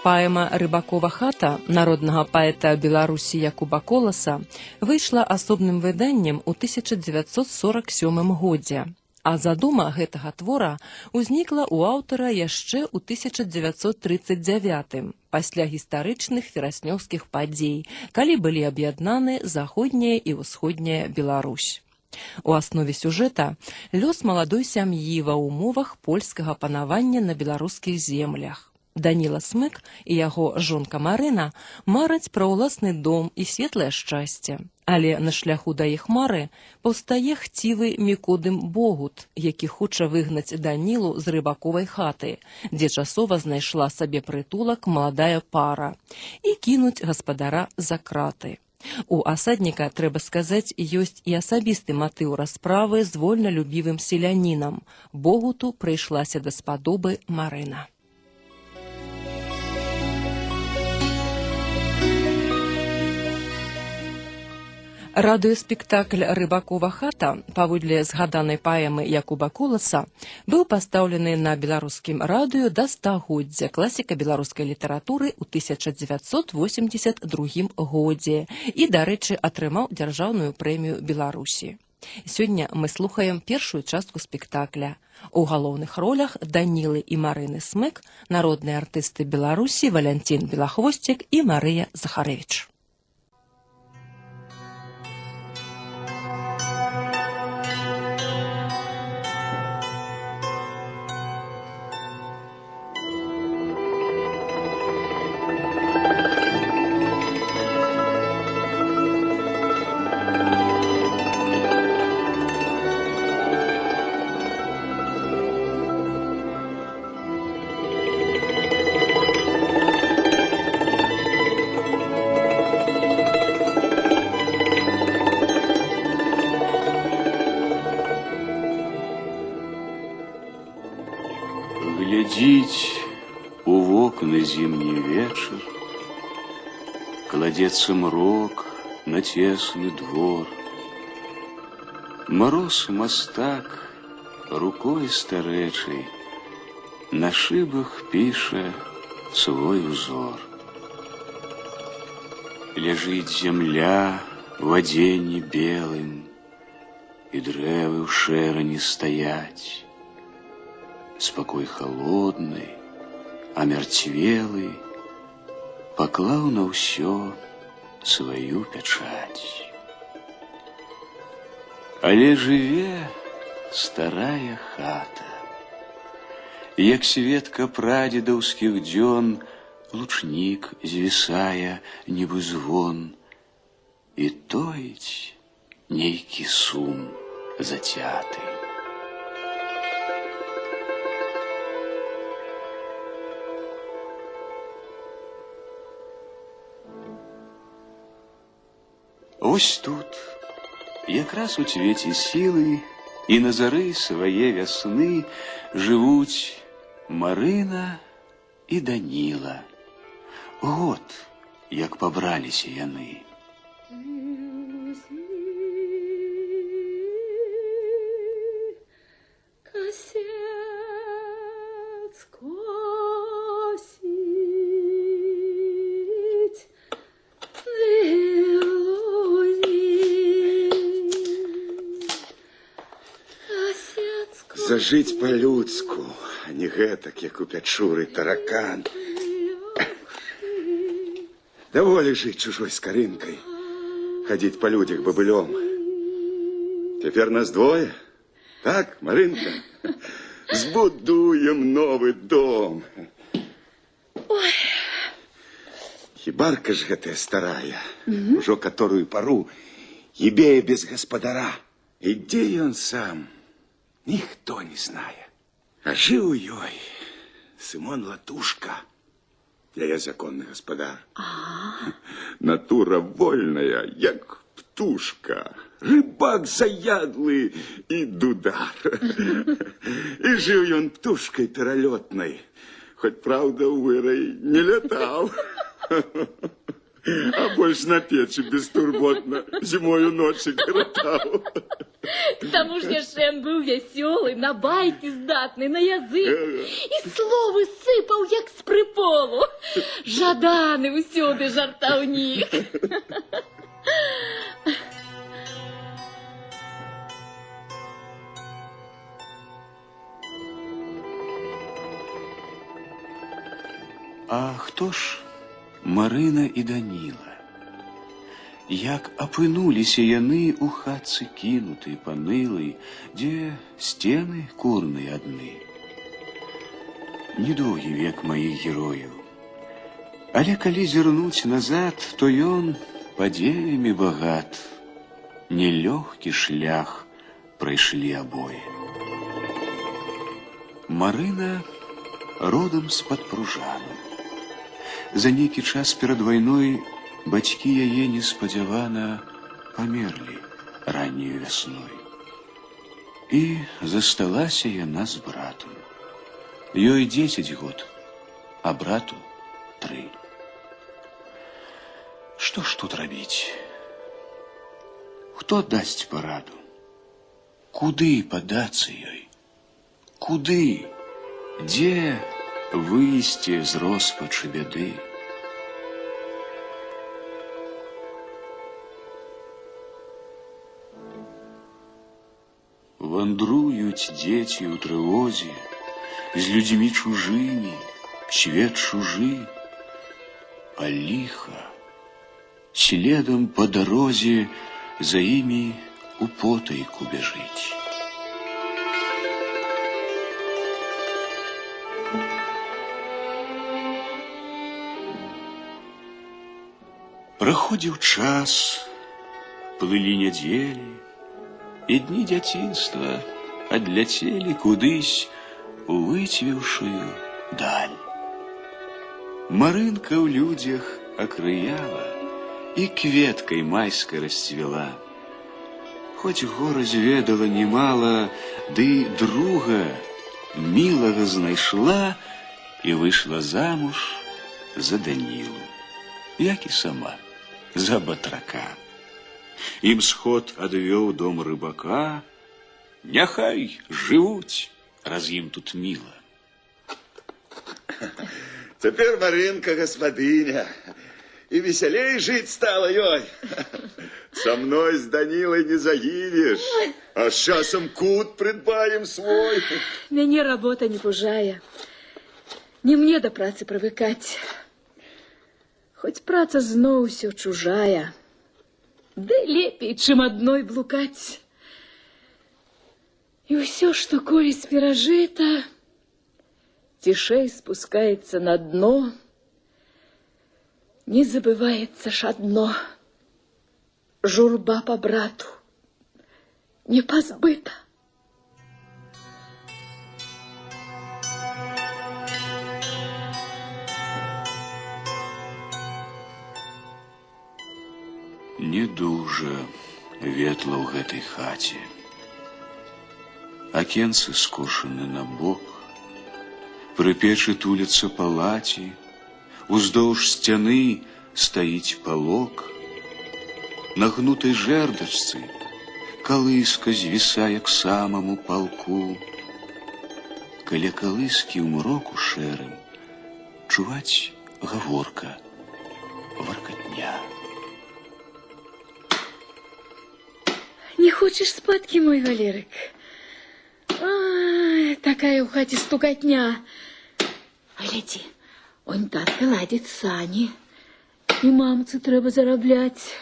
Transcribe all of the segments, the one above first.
Паэма «Рыбакова хата» народнага паэта Беларусі Якуба Коласа выйшла асобным выданнем у 1947 годзе. А задума гэтага твора ўзнікла ў аўтара яшчэ ў 1939, пасля гістарычных вераснёўскіх падзей, калі былі аб'яднаны заходняя і ўсходняя Беларусь. У аснове сюжэта лёс маладой сям'і ва ўмовах польскага панавання на беларускіх землях. Даніла Смык і яго жонка Марына мараць пра ўласны дом і светлае шчасце. Але на шляху да іх мары паўстае хцівы Мікодым Богут, які хоча выгнаць Данілу з рыбаковай хаты, дзе часова знайшла сабе прытулак маладая пара, і кінуць гаспадара за краты. У асадніка, трэба сказаць, ёсць і асабісты матыў расправы з вольналюбівым селянінам. Богуту прыйшлася даспадобы Марына. Радыёспектакль «Рыбакова хата» паводле згаданай паэмы Якуба Коласа быў пастаўлены на беларускім радыё да стагоддзя класіка беларускай літаратуры ў 1982 годзе і, дарэчы, атрымаў дзяржаўную прэмію Беларусі. Сёння мы слухаем першую частку спектакля. У галоўных ролях Данілы і Марыны Смык народныя артысты Беларусі Валянцін Белахвосцік і Марыя Захарэвіч. Глядзіць у вокны зімні вечар, кладзецца мрок на цесны двор. Мароз мастак рукой старэчай на шыбах піша свой узор. Ляжыць зямля в адзенні белым, і дрэвы ў шэрані стаяць. Спакой холодны, амярцвелы, паклаў на ўсё сваю пячаць. Але жыве старая хата, як сведка прадзедаўскіх дзён, лучнік звісае, нібы звон, і тоіць нейкі сум зацяты. Вось тут, якраз у цвеце сілы і на зары свае вясны жывуць Марына і Даніла. Год, як пабраліся яны. Зажыць па-людску, а не гэтак, як у пячуры таракан. Даволі жыць чужой скарынкай, хадзіць па людзях бабылём. Цяпер нас двое, так, Марынка? Збудуем новы дом. Ой. Хібарка ж гэтая старая, ужо которую пару ебее без гаспадара. І дзе ён сам? Ніхто не знае. А жыў у ёй Сымон Латушка, яе законны гаспадар. Натура вольная, як птушка, рыбак заядлы і дудар. І жыў ён птушкай пералётнай, хоць, праўда, у вырай не лятаў. А больш на печы бестурботна зімою ночы каратаў. К таму ж яшчэ ён быў вясёлы, на байкі здатны, на язык. І словы сыпаў, як з прыполу. Жаданы ўсюды жартаўнік. А хто ж Марына і Даніла? Як апынуліся яны ў хатцы кінутай, панылай, дзе сцены курныя адны? Недоўгі век маіх герояў. Але калі зірнуць назад, то ён падзеямі багат. Нелёгкі шлях прайшлі абое. Марына родам з-пад Пружану. За нейкі час перад вайной бацькі яе неспадзявана памерлі ранняю вясной. І засталася яна з братам. Ёй 10 год, а брату 3. Што ж тут рабіць? Хто дасць параду? Куды падацца ёй? Куды? Дзе выйсці з роспачы бяды? Вандруюць дзеці ў трывозе, з людзьмі чужымі, свет чужы, а ліха следам па дарозе за імі у потайку бяжыць. Праходзіў час, плылі нядзелі, і дні дзяцінства адляцелі кудысь у выцвіўшую даль. Марынка ў людзях акрыяла і кветкай майскай расцвіла. Хоць гора зведала немала, ды друга мілага знайшла і выйшла замуж за Данілу, як і сама, за батрака. Ім сход адвёў дом рыбака, няхай жывуць, раз ім тут міла. Цяпер Марынка гаспадыня, і весялей жыць стала ёй. Са мной з Данілай не загінеш, а з часам кут прыдбаем свой. Мяне работа не пужае, не мне да працы прывыкаць. Хоць праца зноў усё чужая, ды лепей, чым адной блукаць. І ўсё, што колісь перажыта, цішэй спускаецца на дно, не забываецца ж адно. Журба па брату не пазбыта. Не дужа ветла ў гэтай хаце. Акенцы скошаны на бок, пры печы туляцца палаці, уздоўж сцяны стаіць палок. На гнутай жэрдачцы калыска звісае к самаму палку. Каля калыскі ў мроку шэрым чуваць гаворка, варкатня. Не хочешь спадкі, мой Валерык? Ай, такая ў хаце стукатня. Глядзі, он татка ладзіць сані. І мамцы трэба зарабляць.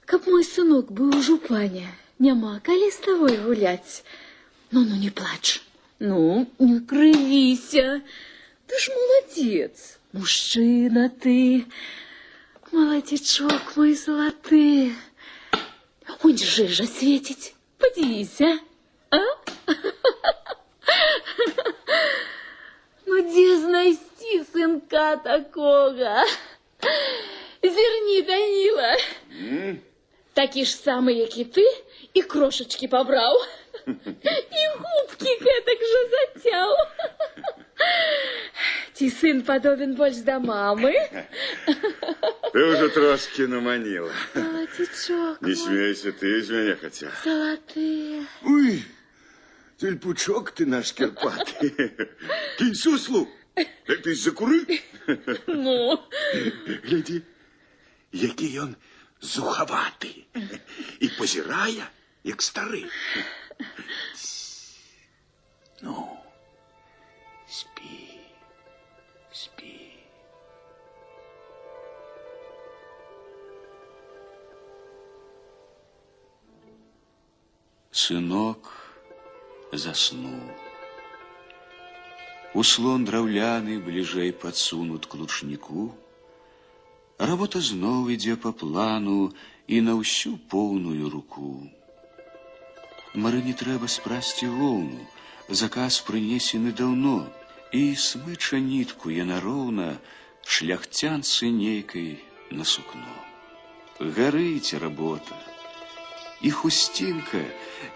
Каб мой сынок быў у жупане, няма калі з табой гуляць. Ну, не плач. Ну, не крывіся. Ты ж маладзец, мужчына ты. Маладзічок мой залаты. Унь жижа светіць. Падзівіся, а? Ну, дзе знайсці сынка такога? Зірні, Даніла. Такі ж самы, як і ты, і крошачкі пабраў. І губкі гэтак жа зацяў. Ці сын падобен больш да мамы? Ты ўжо трошкі наманіла. Залацічок Не мой. смейся ты з мяне хаця. Залаты. Уй, тельпучок ты наш кірпаты. Кінь суслу, так ты закуры. Ну, Глядзі, які ён зухаваты. І пазірае, як стары. Ну, спі, спі. Сынок заснуў. Услон драўляны бліжэй падсунут к лучніку. Работа зноў ідзе па плану і на ўсю поўную руку. Марыне трэба спрасці воўну, заказ прынесены даўно, і смыча нітку яна роўна шляхцянцы нейкай на сукно. Гарыць работа. І хусцінка,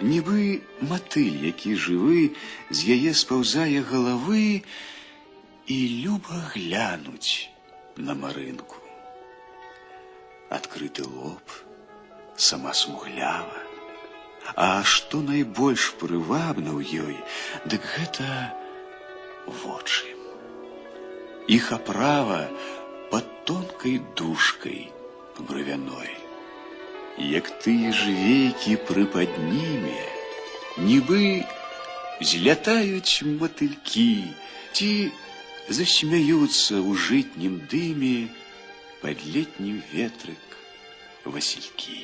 нібы матыль, які жывы, з яе спаўзае галавы, і люба глянуць на Марынку. Адкрыты лоб, сама смуглява. А што найбольш прывабна ў ёй, дык гэта вочы. Іх аправа пад тонкай дужкай брывяной. Як тыя ж векі прыпадніме, нібы злятаюць матылькі ці засмяюцца ў жытнім дыме пад летнім ветрык васількі.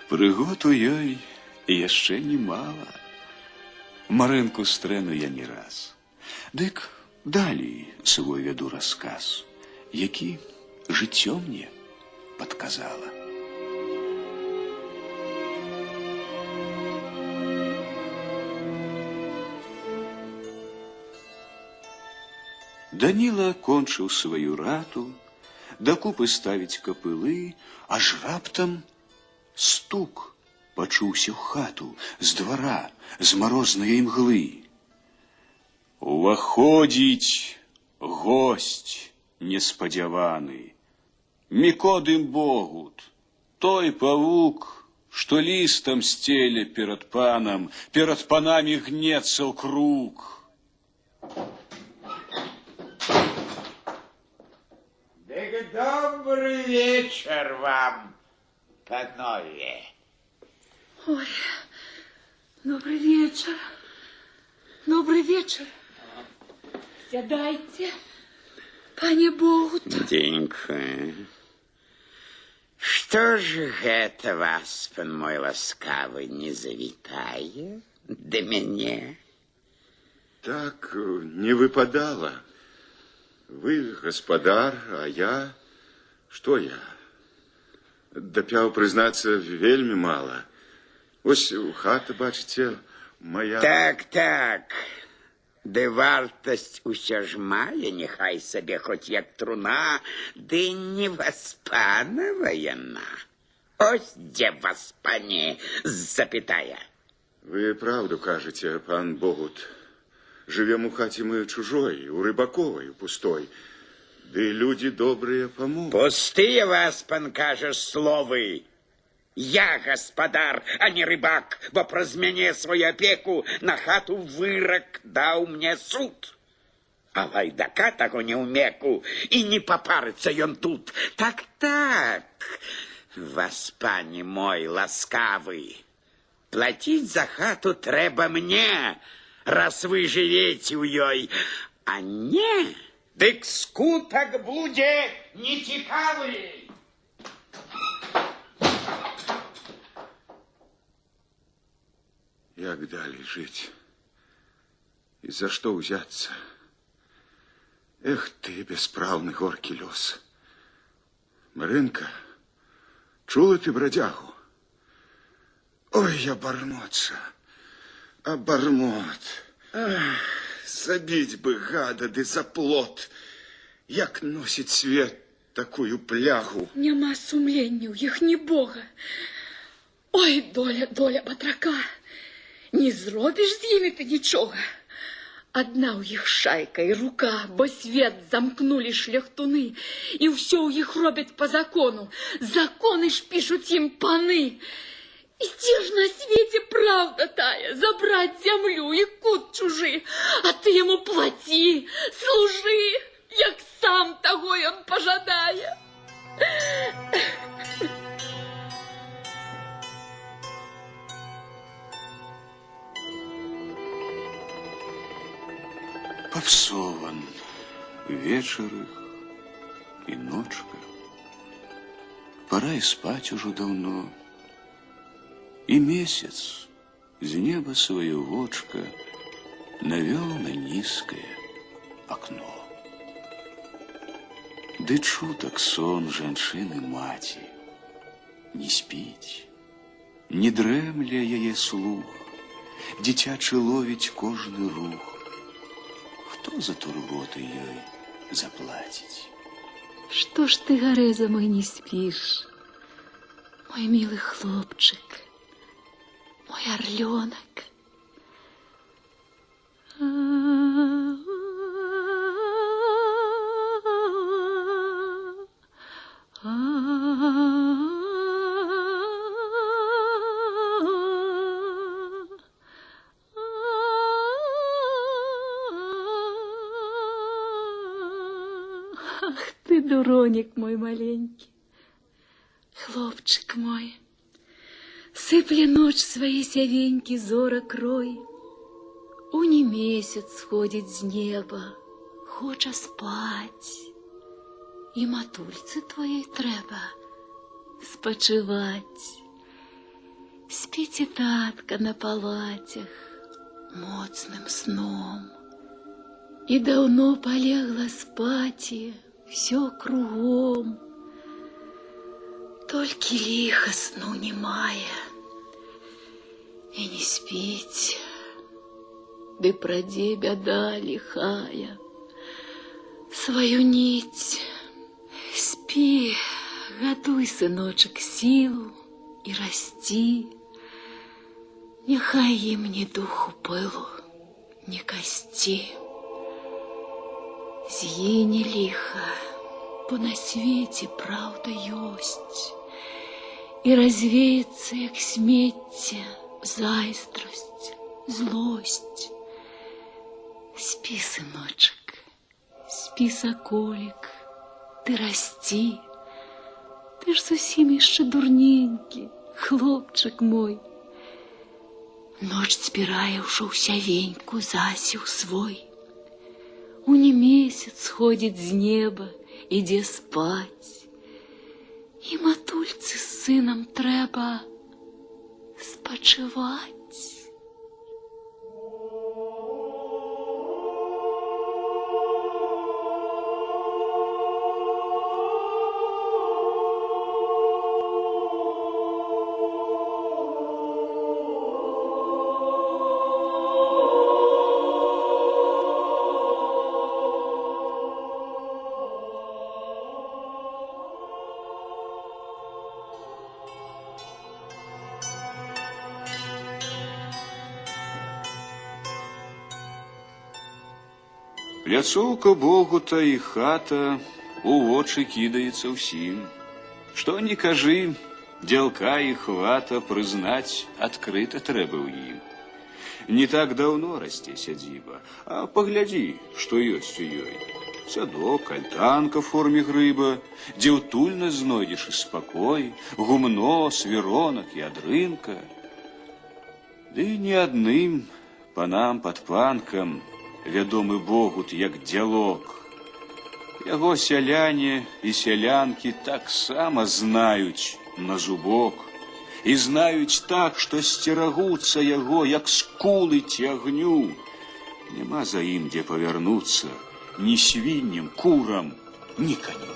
Прыгод у ёй яшчэ немала. Марынку стрэну я не раз. Дык далей свой вяду расказ, які жыццё мне падказала. Даніла кончыў сваю рату, дакупы ставіць капылы, аж раптам стук пачуўся ў хату з двара, з марознай імглы. Уваходзіць госць неспадзяваны, Мікодым Богут, той павук, што лістам сцеле перад панам, перад панамі гнецца ў круг. Дык добрый вечер вам, панове. Ой, добрый вечер. Добрый вечер. Сядайце, пане Богут. Дзенькую. Што ж гэта вас, пан мой ласкавы, не завітае да мяне? Так не выпадала. Вы гаспадар, а я... Што я? Дапяў, прызнацца, вельмі мала. Ось хата, бачыце, моя... Так, так. Ды вартасць усё ж мае, няхай сабе хоць як труна, ды не васпанова яна. Ось дзе васпане, запятая. Вы праўду кажаце, пан Богут. Жывем у хаце мы чужой, у рыбаковай, у пустой. Ды людзі добрыя памогуць. Пустыя вас, пан, кажаш, словы. Я гаспадар, а не рыбак, бо праз мяне сваю апеку на хату вырак даў мне суд. А лайдака таго не ўмеку, і не папарыцца ён тут. Так, так, васпане мой ласкавы, плаціць за хату трэба мне, раз вы жывеце ў ёй, а не, дык скутак будзе нецікавы. Як далей жыць? І за што ўзяцца? Эх ты, беспраўны горкі лёс. Марынка, чула ты брадзягу? Ой, абармотша, абармот. Ах, забіць бы гада ды за плот. Як носіць свет такую плягу? Няма сумлення ў іх, ні Бога. Ой, доля, доля батрака. Не зробіш з імі ты нічога. Адна ў іх шайка і рука, бо свет замкнулі шляхтуны, і ўсё ў іх робяць па закону. Законы ж пішуць ім паны. І дзе ж на свеце праўда тая, забраць зямлю і кут чужы, а ты яму плаці, служы, як сам таго ён пажадае. Папсован вечар іх і ночка. Пора і спаць ужо даўно. І месяц з неба сваё вочка навёў на нізкае акно. Ды чутак сон жанчыны маці. Не спіць, не дрэмле яе слух, дзіцячы ловіць кожны рух. Хто за турботы ёй заплаціць? Што ж ты, Гарэза мой, не спіш? Мой мілы хлопчык, мой орлёнак. Ах ты, дуронік мой маленькі, хлопчык мой. Сыпле ноч свае сявенькі зорак рой. Уні месяц сходзіць з неба, хоча спаць. І матульцы тваёй трэба спачываць. Спіць і татка на палацях моцным сном. І даўно палегла спаці всё кругом. Толькі ліха сну не мае і не спіць. Ды прадзе бяда ліхая сваю ніць. Спі, гадуй, сыночак, сілу і расці. Няхай ім ні духу пылу, ні касці. Згіне ліха, бо на свеце праўда ёсць, і развеецца, як смецце, зайздрасць, злосць. Спі, сыночак, спі, саколік, ты расці. Ты ж зусім яшчэ дурненькі, хлопчык мой. Ноч збірае ўжо ў сявеньку засіў свой. Уні месяц сходзіць з неба, ідзе спаць. І матульцы з сынам трэба спачываць. Пляцоўка Богута і хата у вочы кідаецца ўсім. Што ні кажы, дзялка і хвата прызнаць адкрыта трэба ў ім. Не так даўно расце сядзіба, а паглядзі, што ёсць у ёй. Садок, альтанка в форме грыба, дзе ўтульна знойдзеш і спакой, гумно, свіронак і адрынка. Ды не адным панам пад панкам вядомы Богут як дзялок. Яго сяляне і сялянкі таксама знаюць на зубок. І знаюць так, што сцерагуцца яго, як скулы ці агню. Няма за ім дзе павярнуцца, ні свінням, курам, ні каню.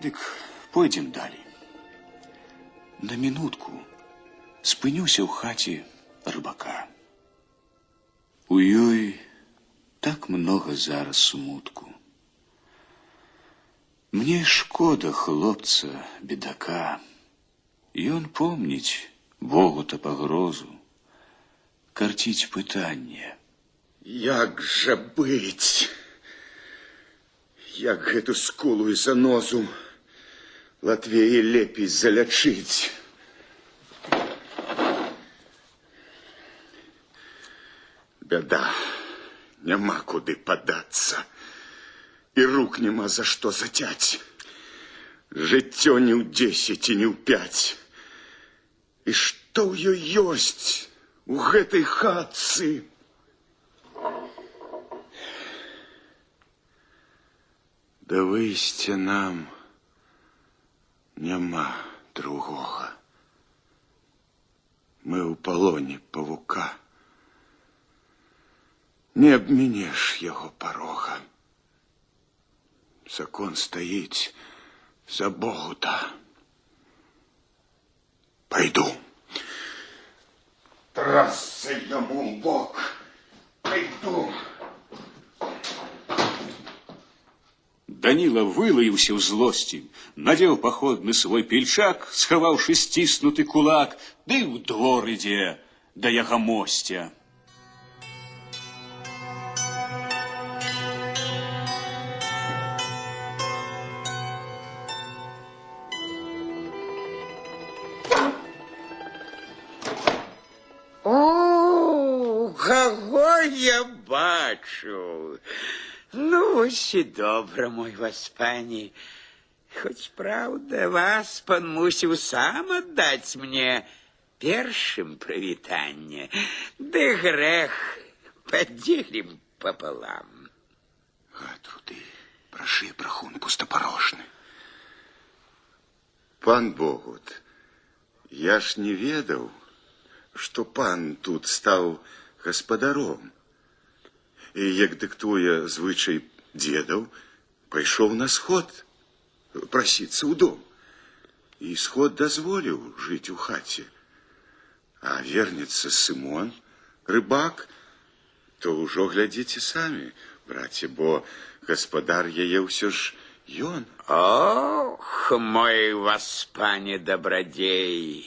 Дык пойдзем далей. На мінутку спынюся ў хаце рыбака. У ёй так многа зараз смутку. Мне шкода хлопца, бедака. Ён помніць Богута пагрозу, карціць пытанне. Як жа быць? Як гэту скулу і занозу Латвеі лепей залячыць? Бяда, няма куды падацца, і рук няма за што зацяць. Жыццё не ў 10 і не ў 5. І што ў ёй ёсць у гэтай хатцы? Да выйсця нам няма другога. Мы ў палоне павука. Не абмінеш яго парога. Закон стаіць за Богута. Пайду. Трасца яму ў бок. Пайду. Даніла вылаіўся ў злосці, надзеў паходны свой пільчак, схаваўшы сціснуты кулак, ды ў двор ідзе да ягамосця. О, каго я бачу? Ну, вось і добра, мой васпане. Хоць, праўда, васпан мусіў сам аддаць мне першым прывітанне. Ды грэх падзелім папалам. Гад руды, прашы брахун пустапарожны. Пан Богут, я ж не ведаў, што пан тут стаў гаспадаром. І, як дыктуе звычай дзедаў, пайшоў на сход прасіцца ў дом. І сход дазволіў жыць у хаце. А вернецца Сымон, рыбак, то ўжо глядзіце самі, браце, бо гаспадар яе ўсё ж ён. Ох, мой васпане дабрадзей,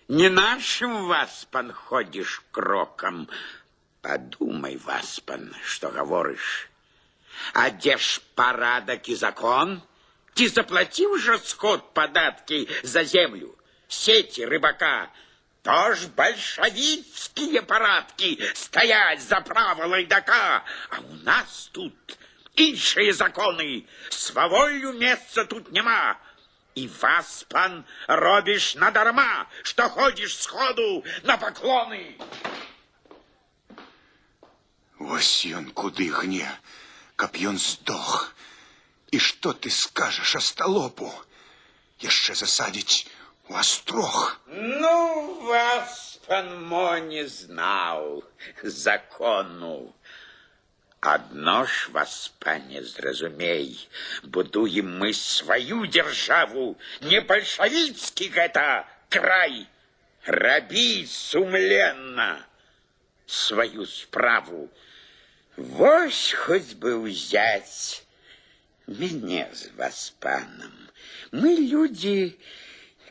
не нашым васпан ходзіш крокам. Падумай, васпан, што гаворыш. А дзе ж парадак і закон? Ці заплаціў жа сход падаткі за землю, сеці рыбака? То ж бальшавіцкія парадкі стаяць за права лайдака, а ў нас тут іншыя законы, сваволю месца тут няма. І васпан робіш надарма, што ходзіш сходу на паклоны. Вось ён куды гне, каб ён здох. І што ты скажаш асталопу? Яшчэ засадзіць у астрог. Ну, васпан мо не знаў закону. Адно ж, васпане, зразумей, будуем мы сваю дзяржаву, не бальшавіцкі гэта край. Рабі сумленна сваю справу. Вось хоць бы ўзяць мяне з васпанам. Мы людзі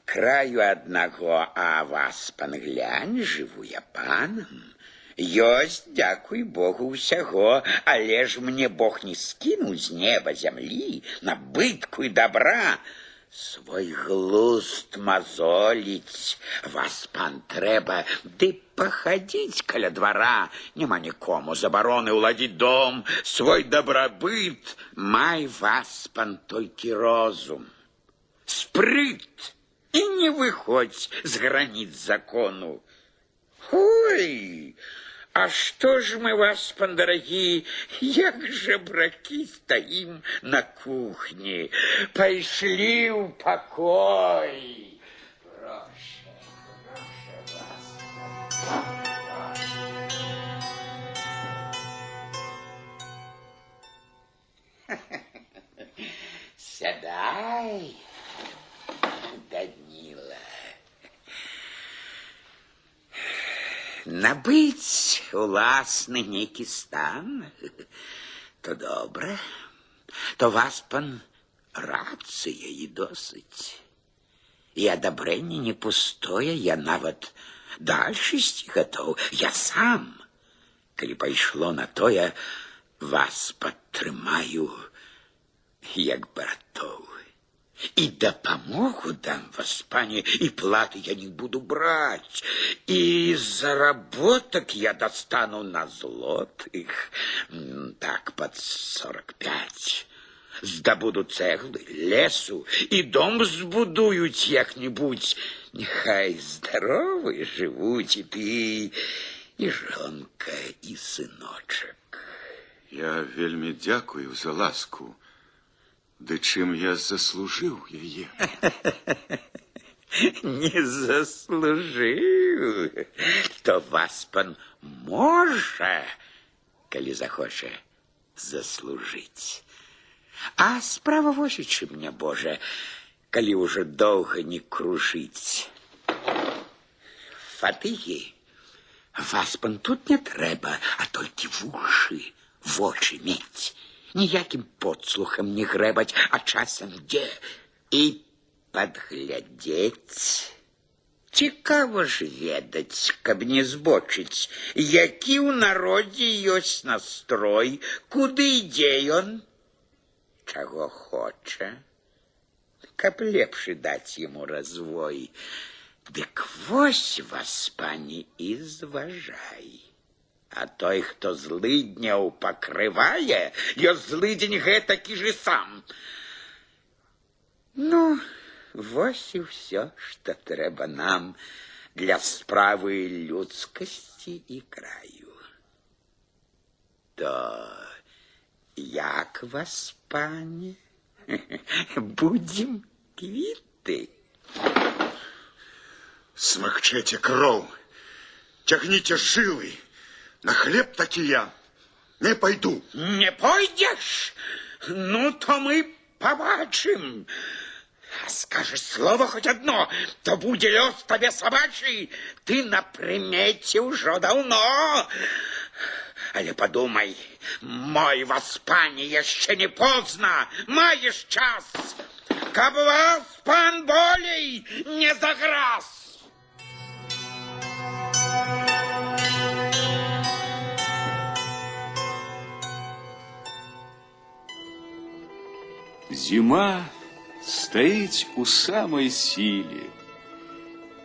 краю аднаго, а васпан, глянь, жыву я панам. Ёсць, дзякуй Богу, усяго, але ж мне Бог не скінуў з неба зямлі, набытку і добра. Свой глузд мазоліць васпан трэба, ды пахадзіць каля двара. Няма нікому забароны ўладзіць дом, свой дабрабыт. Май, васпан, толькі розум, спрыт і не выходзь з граніц закону. Ой, а што ж мы, васпан дарагі, як жабракі стаім на кухні? Пайшлі ў пакой. Проша, проша вас. Сядай, Даніла. Набыць уласны нейкі стан, то добра, то васпан рацыя і досыць. І адабрэнне не пустое, я нават дальше ісці гатоў. Я сам, калі пайшло на тое, вас падтрымаю, як братоў. І дапамогу дам вас, пане, і платы я не буду браць. І заработак я дастану на злотых, так, пад 45. Здабуду цэглы, лесу і дом збудуюць як-небудзь. Няхай здаровы жывуць і ты, і жонка, і сыночак. Я вельмі дзякую за ласку. Ды чым я заслужыў яе? Не заслужыў. То вас пан можа, калі захоча, заслужыць. А справа вось у чым, мне Божа, калі ўжо доўга не кружыць. Фатыгі, вас пан тут не трэба, а толькі вушы, вочы мець. Ніякім подслухам не грэбаць, а часам дзе і падглядзець. Цікава ж ведаць, каб не збочыць, які ў народзе ёсць настрой, куды ідзе ён, чаго хоча, каб лепшы даць яму развой. Дык вось вас, пані, і зважай. А той, хто злыдняў пакрывае, ёсць злыдзень гэтакі ж і сам. Ну, вось і ўсё, што трэба нам для справы людскасці і краю. То як вас, пане, будзем квіты? Смакчэце кроў, цягніце жылы. На хлеб такі я не пойду. Не пойдешь? Ну, то мы побачым. А скажешь слово хоть одно, то будзе лёс табе сабачий. Ты на примете ўжо даўно. Але подумай, мой васпане, яшчэ не позна, маеш час, каб вас пан болей не заграз. Зіма стаіць у самай сіле.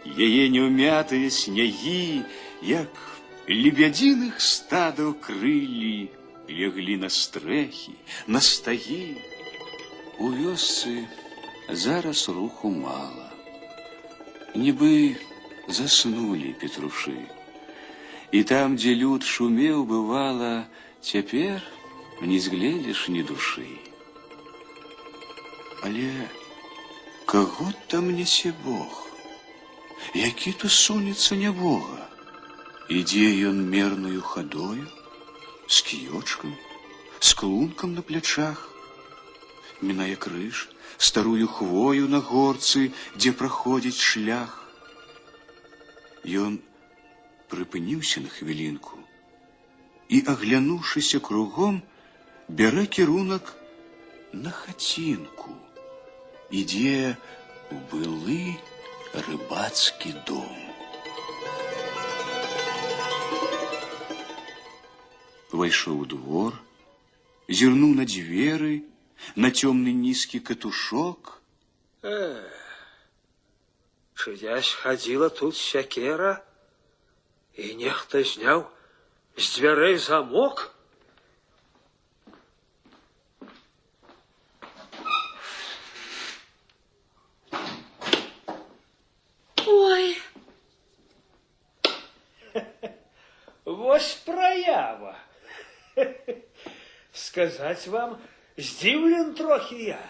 Яе неўмятыя снягі, як лебядзіных стадаў крыллі, леглі на стрэхі, на стагі. У вёсцы зараз руху мала. Нібы заснулі петрушы. І там, дзе люд шумеў, бывала, цяпер не згледзеш ні душы. Але каго там несе Бог? Які то сунецца нябога? Ідзе ён мернаю хадою, з кіёчкам, з клункам на плячах, мінае крыж, старую хвою на горцы, дзе праходзіць шлях. Ён прыпыніўся на хвілінку і, аглянуўшыся кругом, бярэ кірунак на хацінку, ідзе ў былы рыбацкі дом. Увайшоў у двор, зірнуў на дзверы, на цёмны нізкі катушок. Чыясь хадзіла тут сякера, і нехта зняў з дзвярэй замок. Ой! Вось праява. Сказаць вам, здзіўлен трохі я.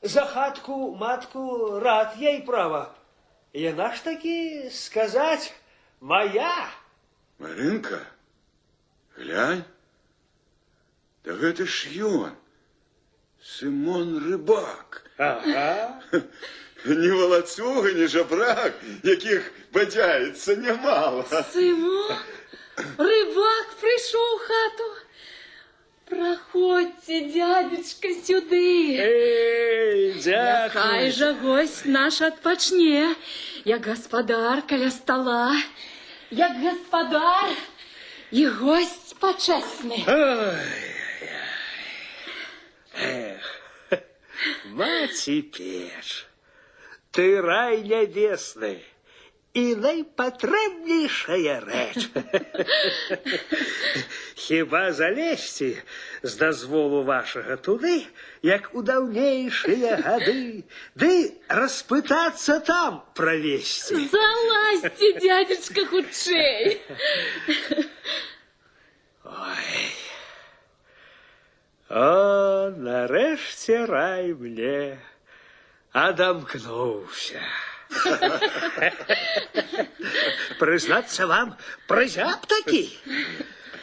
За хатку, матку, рад я і права. Яна ж такі, сказаць, моя. Марынка, глянь, да гэта ж ён, Сымон Рыбак. Ага. Ні волоцюга, ні жабрак, якіх бадзяецца нямала. Сымон, рыбак прыйшоў у хату. Праходзьце, дядечка, сюды. Эй, дзякуй. Няхай жа госць наш адпачне, як гаспадар каля стала, як гаспадар і госць пачэсны. Эх, маці печ, ты рай нябесны і найпатрэбнейшая рэч. Хіба залезці з дазволу вашага туды, як у даўнейшыя гады, ды распытацца там пра весці. Залазьце, дядечка, хутчэй. Ой. О, нарэшце рай мне адамкнуўся. Прызнацца вам, прызяб такі.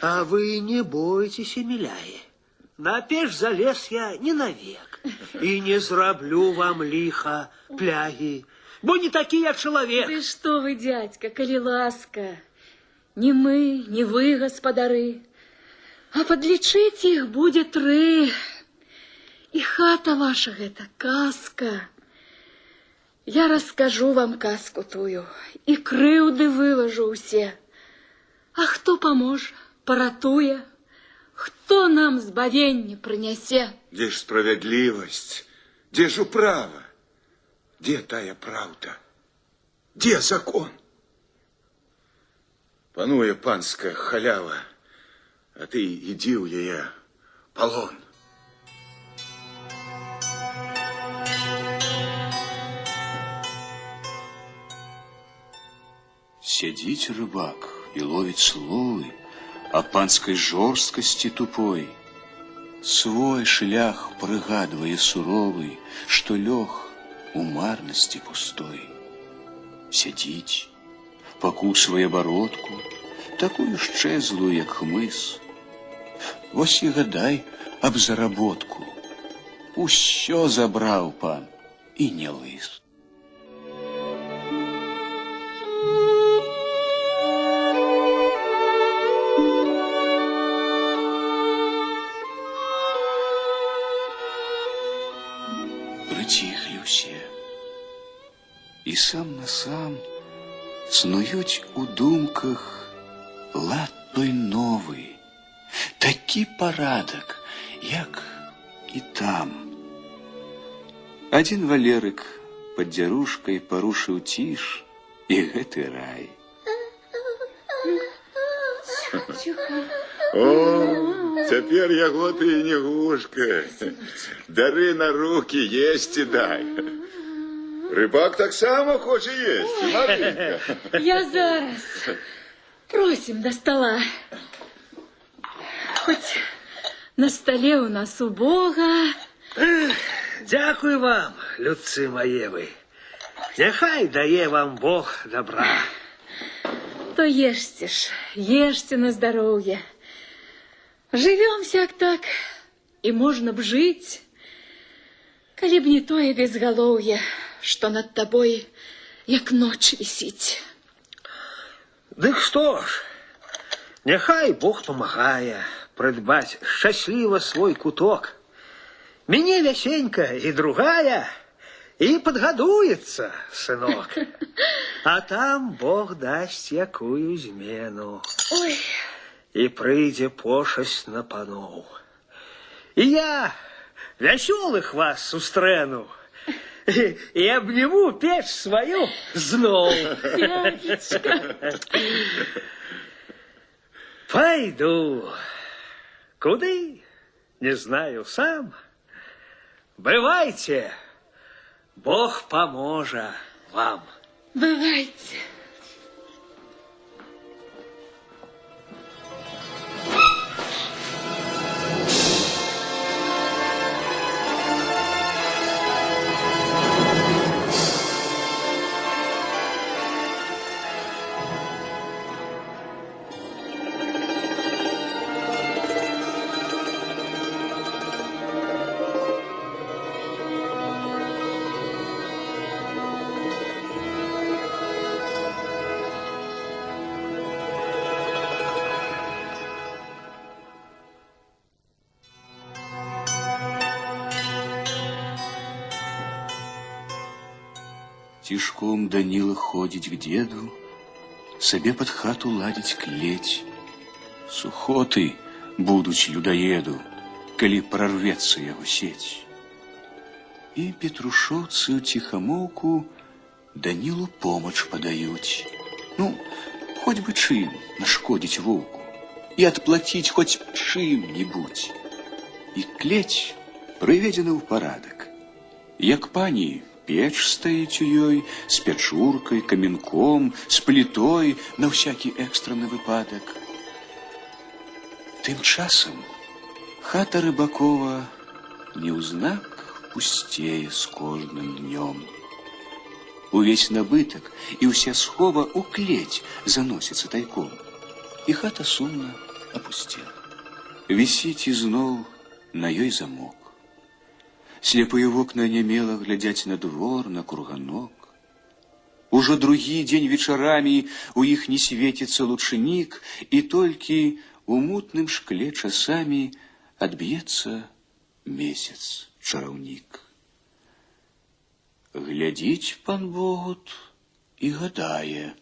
А вы не бойцеся, миляе. На печ залез я не навек. И не зраблю вам лиха, пляги. Бо не такі я чалавек. Ды што вы, дядька, калі ласка. Ні мы, ні вы, гаспадары. А падлічыць іх будзе 3. І хата ваша гэта казка. Я раскажу вам казку тую і крыўды вылажу ўсе. А хто паможа, паратуе, хто нам збавенне прынясе? Дзе ж справядлівасць? Дзе ж управа? Дзе тая праўда? Дзе закон? Пануе панская халява, а ты ідзі ў яе палон. Сядзіць рыбак і ловіць словы о панскай жорсткасці тупой. Свой шлях прыгадвае суровы, што лёг у марнасці пустой. Сядзіць, пакусвае бародку, такую шчэзлую, як хмыз. Вось і гадай аб заработку. Усё забраў пан і не лыс. Прыціхлі ўсе. І сам на сам снуюць у думках лад той новы, такі парадак, як і там. Адзін Валерык пад дзярушкай парушыў ціш і гэты рай. О, цяпер яго ты і не гушкай. Бяры на рукі, есці дай. Рыбак таксама хоча есці, Марынка. Я зараз. Просім да стала. Хоць на стале у нас убога. Дзякуй вам, людцы мае вы. Няхай дае вам Бог добра. То ешьте ж, ешьте на здоровье. Живем сяк так, и можно б жить, коли б не тое безголовье, что над тобой, як ночь висить. Дык што ж, няхай Бог памагае прыдбаць шчасліва свой куток. Мяне вясенька і другая, і падгадуецца, сынок. А там Бог дасць якую змену. Ой. І прыйдзе пошасць на паноў. І я вясёлых вас сустрэну. І абніму печ сваю зноў. Дядечка. Пойду. Куды? Не знаю сам. Бывайте. Бог поможа вам. Бывайте. Цішком Даніла ходзіць к деду, сабе пад хату ладзіць клець. Сухоты будуць людаеду, калі прарвецца яго сеть. І петрушоўцы ў ціхамоўку Данілу помач падаюць. Ну, хоць бы чым нашкодзіць воўку і адплаціць хоць чым-нібудзь. І клець прыведзена ў парадак. Як пані, печ стаіць у ёй з пячуркай, каменком, з плітой на ўсякі экстраны выпадак. Тым часам хата Рыбакова неўзнак пусцее з кожным днём. Увесь набытак і ўся схова ў клець заносіцца тайком. І хата сумна апусцела. Вісіць ізноў на ёй замок. Слепыя вокны анямела глядзяць на двор, на курганок. Ужо другі дзень вечарамі у іх не свеціцца лучынік, і толькі у мутным шкле часамі адб'ецца месяц чараўнік. Глядзіць пан Богут і гадае.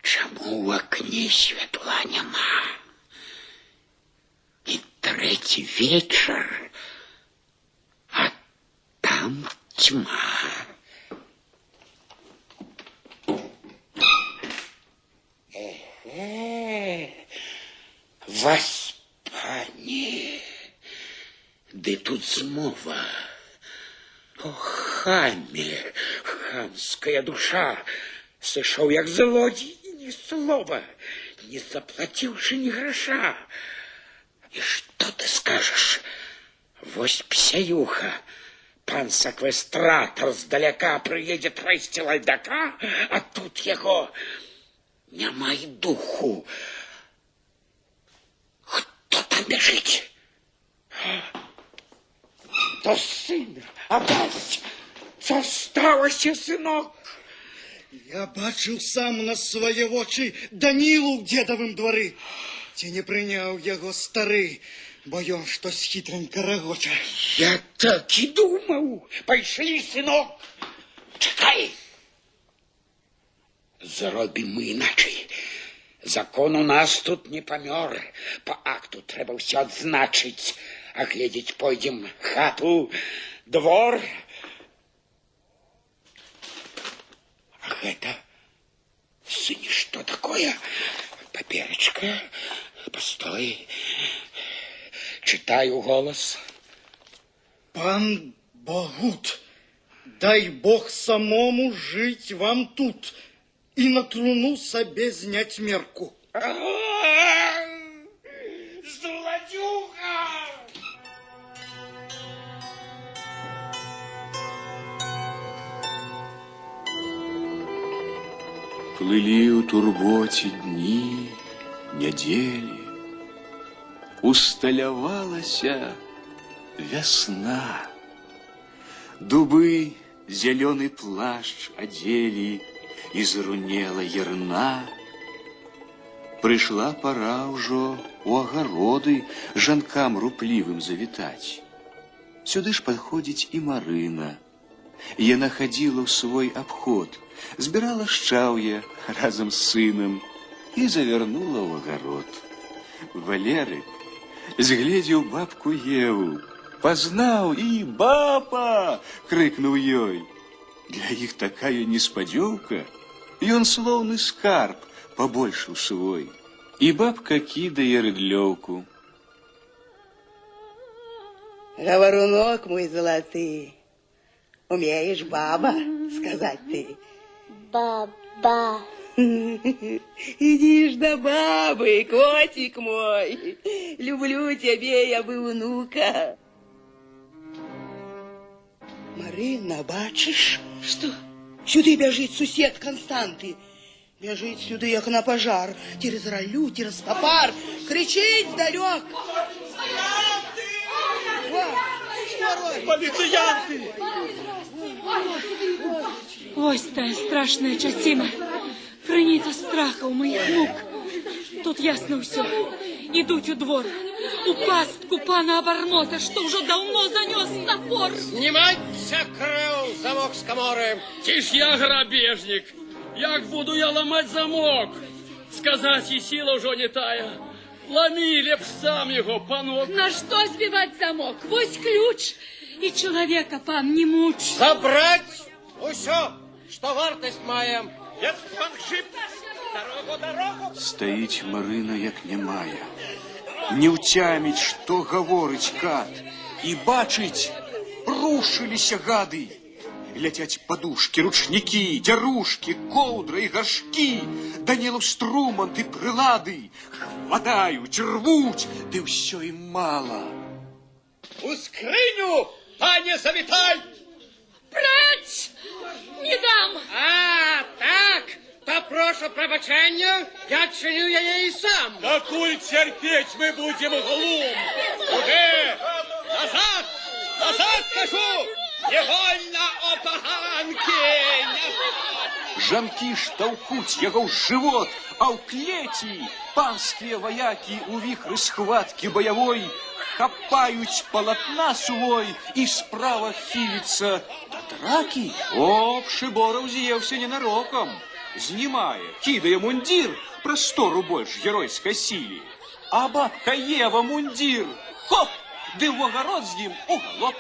Чаму ў акне святла няма? І трэці вечар, а там цьма. Эхе, васпане, ды тут змова. О, хаме, хамская душа, сышоў як злодзей і ні слова, не заплаціўшы ні граша. І што ты скажаш? Вось псяюха, пан саквестратар здаляка прыедзе трэсці лайдака, а тут яго няма і духу. Хто там бяжыць? То сын, Абась, засталася, сынок. Я бачыў сам на свае вочы Данілу ў дзедавым двары. Ці не прыняў яго стары, бо ён штось хітранька рагоча. Я так і думаў. Пайшлі, сынок. Чакай. Зробім мы іначай. Закон у нас тут не памёр. Па акту трэба ўсё адзначыць. А глядзець пойдзем хату, двор. А гэта, сыне, што такое? Паперачка. Постой. Чытаю голас. Пан Богут, дай Бог самому жить вам тут и на труну сабе зняць мерку. Зладюга! Плылі ў турботе дні, нядзелі. Усталявалася вясна. Дубы зялёны плашч адзелі, і зарунела ярна. Прыйшла пара ўжо ў агароды жанкам руплівым завітаць. Сюды ж падходзіць і Марына. Яна хадзіла ў свой абход, збірала шчаўе разам з сынам і завярнула ў агарод. Валерык згледзеў бабку Еву, пазнаў і «Баба!» крыкнуў ёй. Для іх такая неспадзёўка, ён слоўны скарб пабольшыў свой. І бабка кідае рыдлёўку. Гаварунок мой залаты, умеешь, баба, сказать ты? Баба. Иди ж до бабы, котик мой. Люблю тебе, я бы внука. Марына, бачыш? Што? Сюды бяжыць сусед Константы. Бяжыць сюды, як на пажар, через раллю, через папар, крычыць здалёк. Паліцыянты! Вось тая страшная часіна. Крыніца страха ў маіх мук. Тут ясна ўсё. Ідуць у двор. У пастку пана Абармота, што ўжо даўно занёс топор. Снимать крыло! замок з каморы. Ці ж я грабежнік? Як буду я ламаць замок? Сказаць, і сіла ўжо не тая. Ламі лепш сам яго, панок. Нашто збіваць замок? Вось ключ. І чалавека, пан, не муч. Забраць усё, што вартасць мае. Есть пан Гжып. Дарогу, дарогу. Стаіць Марына, як нямая. Не ўцяміць, што гаворыць кат. І бачыць, рушыліся гады. Ляцяць падушкі, ручнікі, дзярушкі, коўдра і гаршкі, Данілаў струмант і прылады. Хватаюць, рвуць, ды ўсё ім мала. У скрыню, пане, завітай! Прэч! Не дам! А, так! То прошу прабачэння, я адчыню яе і сам. Дакуль цярпець мы будзем глум? Уже! Назад! Назад, кажу! Не вольна, о паганкі! Жанкі ж таўкуць яго ў жывот, а ў клеці панскія ваякі ў віхры схваткі баявой хапаюць палатна сувой, і справа хіліцца да дракі. О, Пшыбора ўз'еўся ненарокам. Знімае, кідае мундзір, прастору больш геройскай сілі. А бабка Ева мундзір, хоп, ды ў агарод з ім у галоп.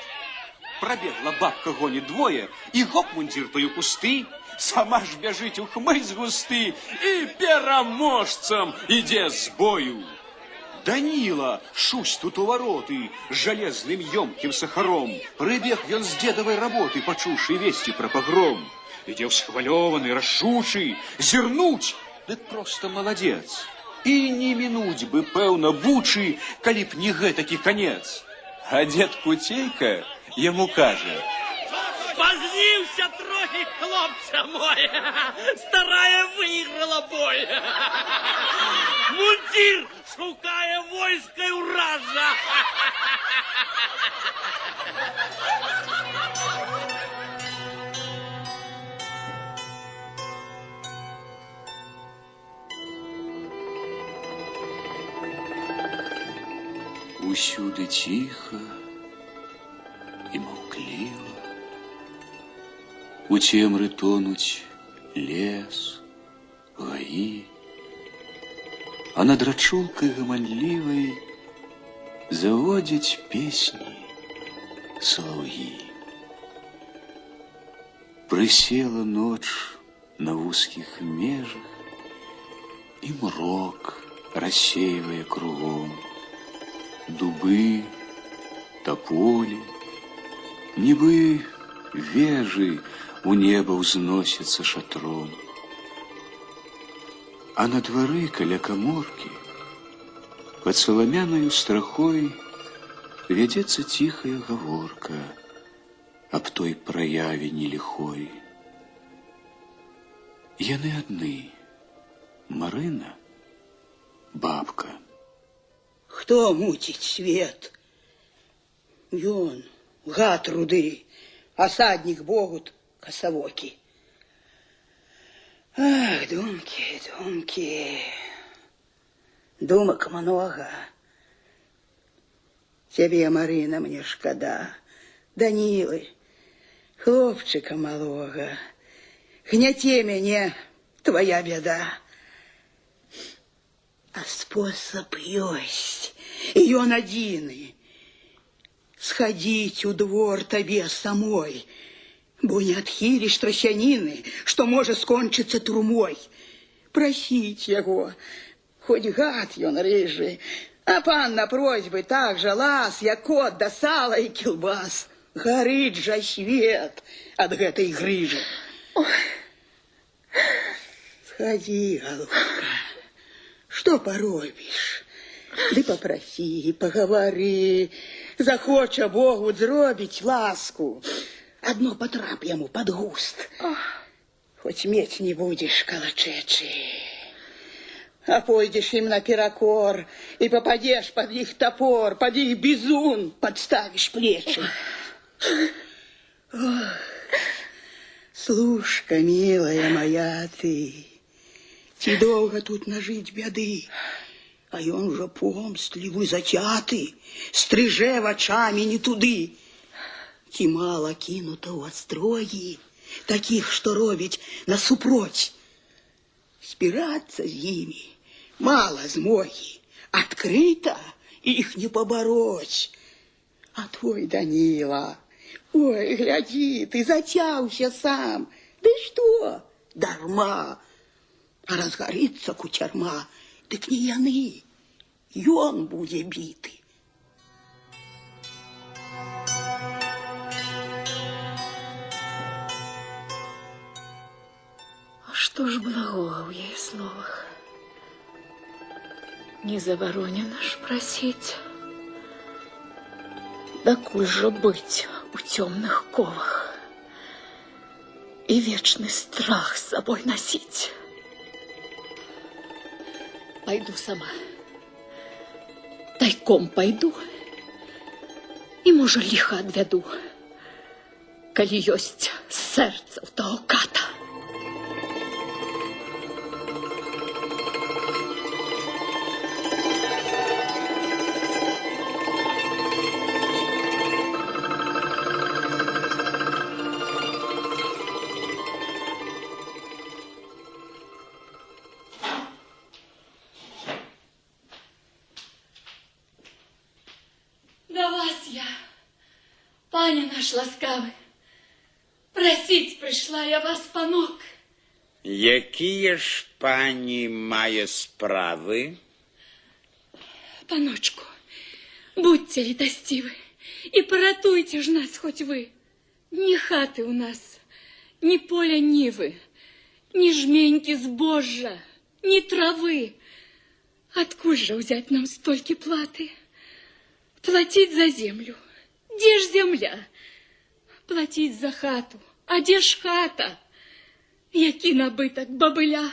Прабегла бабка гоні двое, і гоп мундзір той у кусты, сама ж бяжыць у хмыз густы і пераможцам ідзе з бою. Даніла, шусь тут у вароты, з жалезным ёмкім сахаром. Прыбег ён з дзедавай работы, пачуўшы весці пра пагром. Ідзе ўсхвалёваны, рашучы, зірнуць, дык проста маладзец. І не мінуць бы, пэўна, бучы, калі б не гэтакі канец. А дзед Куцейка яму кажа: Спазніўся трохі, хлопча мой. Старая выйграла бой. Мундзір шукае войска ўража. Усюды ціха і маўкліва. У цемры тонуць лес, гаі, а над рачулкай гаманлівай заводзяць песні салаўі. Прысела ноч на вузкіх межах, і мрок рассейвае кругом дубы, таполі, нібы вежы у неба ўзносяцца шатром. А на двары каля каморкі пад саламянаю страхой вядзецца ціхая гаворка аб той праяве неліхой. Яны адны, Марына, бабка. Хто муціць свет? Ён, гад руды, асаднік Богут касавокі. Ах, думкі, думкі, думак многа. Цябе, Марына, мне шкада, Данілы, хлопчыка малога. Гняце мяне твая бяда. А спосаб ёсць, і ён адзіны. Схадзіць у двор табе самой, бо не адхіліш трасяніны, што можа скончыцца турмой. Прасіць яго, хоць гад ён рыжы, а пан на просьбы так жа лас, як кот да сала і кілбас. Гарыць жа свет ад гэтай грыжы. Схадзі, галубка, што паробіш? Ды папрасі, пагавары, захоча Богу зробіць ласку. Адно патрап яму пад густ. Хоць мець не будзеш калачэчы. А пойдзеш ім наперакор і пападзеш пад іх топор, пад іх бізун, падставіш плечы. Ох, служка, милая моя ты, ці доўга тут нажыць бяды, а ён ужо помстлівы, зацяты, стрыжэ вачамі не туды. Ці мала кінута ў астрогі такіх, што робяць насупроць. Спірацца з імі мала змогі, адкрыта іх не пабароць. А твой Даніла, ой, глядзі, ты зацяўся сам. Ды што? Дарма. А разгарыцца куцярма, дык не яны, ён будзе біты. А што ж благога ў яе словах? Не забаронена ж прасіць. Дакуль жа быць у цёмных ковах і вечны страх з сабой насіць? Пайду сама. Тайком пайду і, можа, ліха адвяду, калі ёсць сэрца ў таго ката. Да вас я, пане наш ласкавы, просить пришла я вас, панок. Якія ж пані мае справы? Паночку, будьте літасцівы і паратуйте ж нас хоть вы. Ні хаты у нас, ні поля нівы, ні жменькі збожжа, ні травы. Адкуль жа ўзяць нам столькі платы? Платить за землю. Дзе ж земля? Платить за хату. А дзе ж хата? Які набытак, бабыля?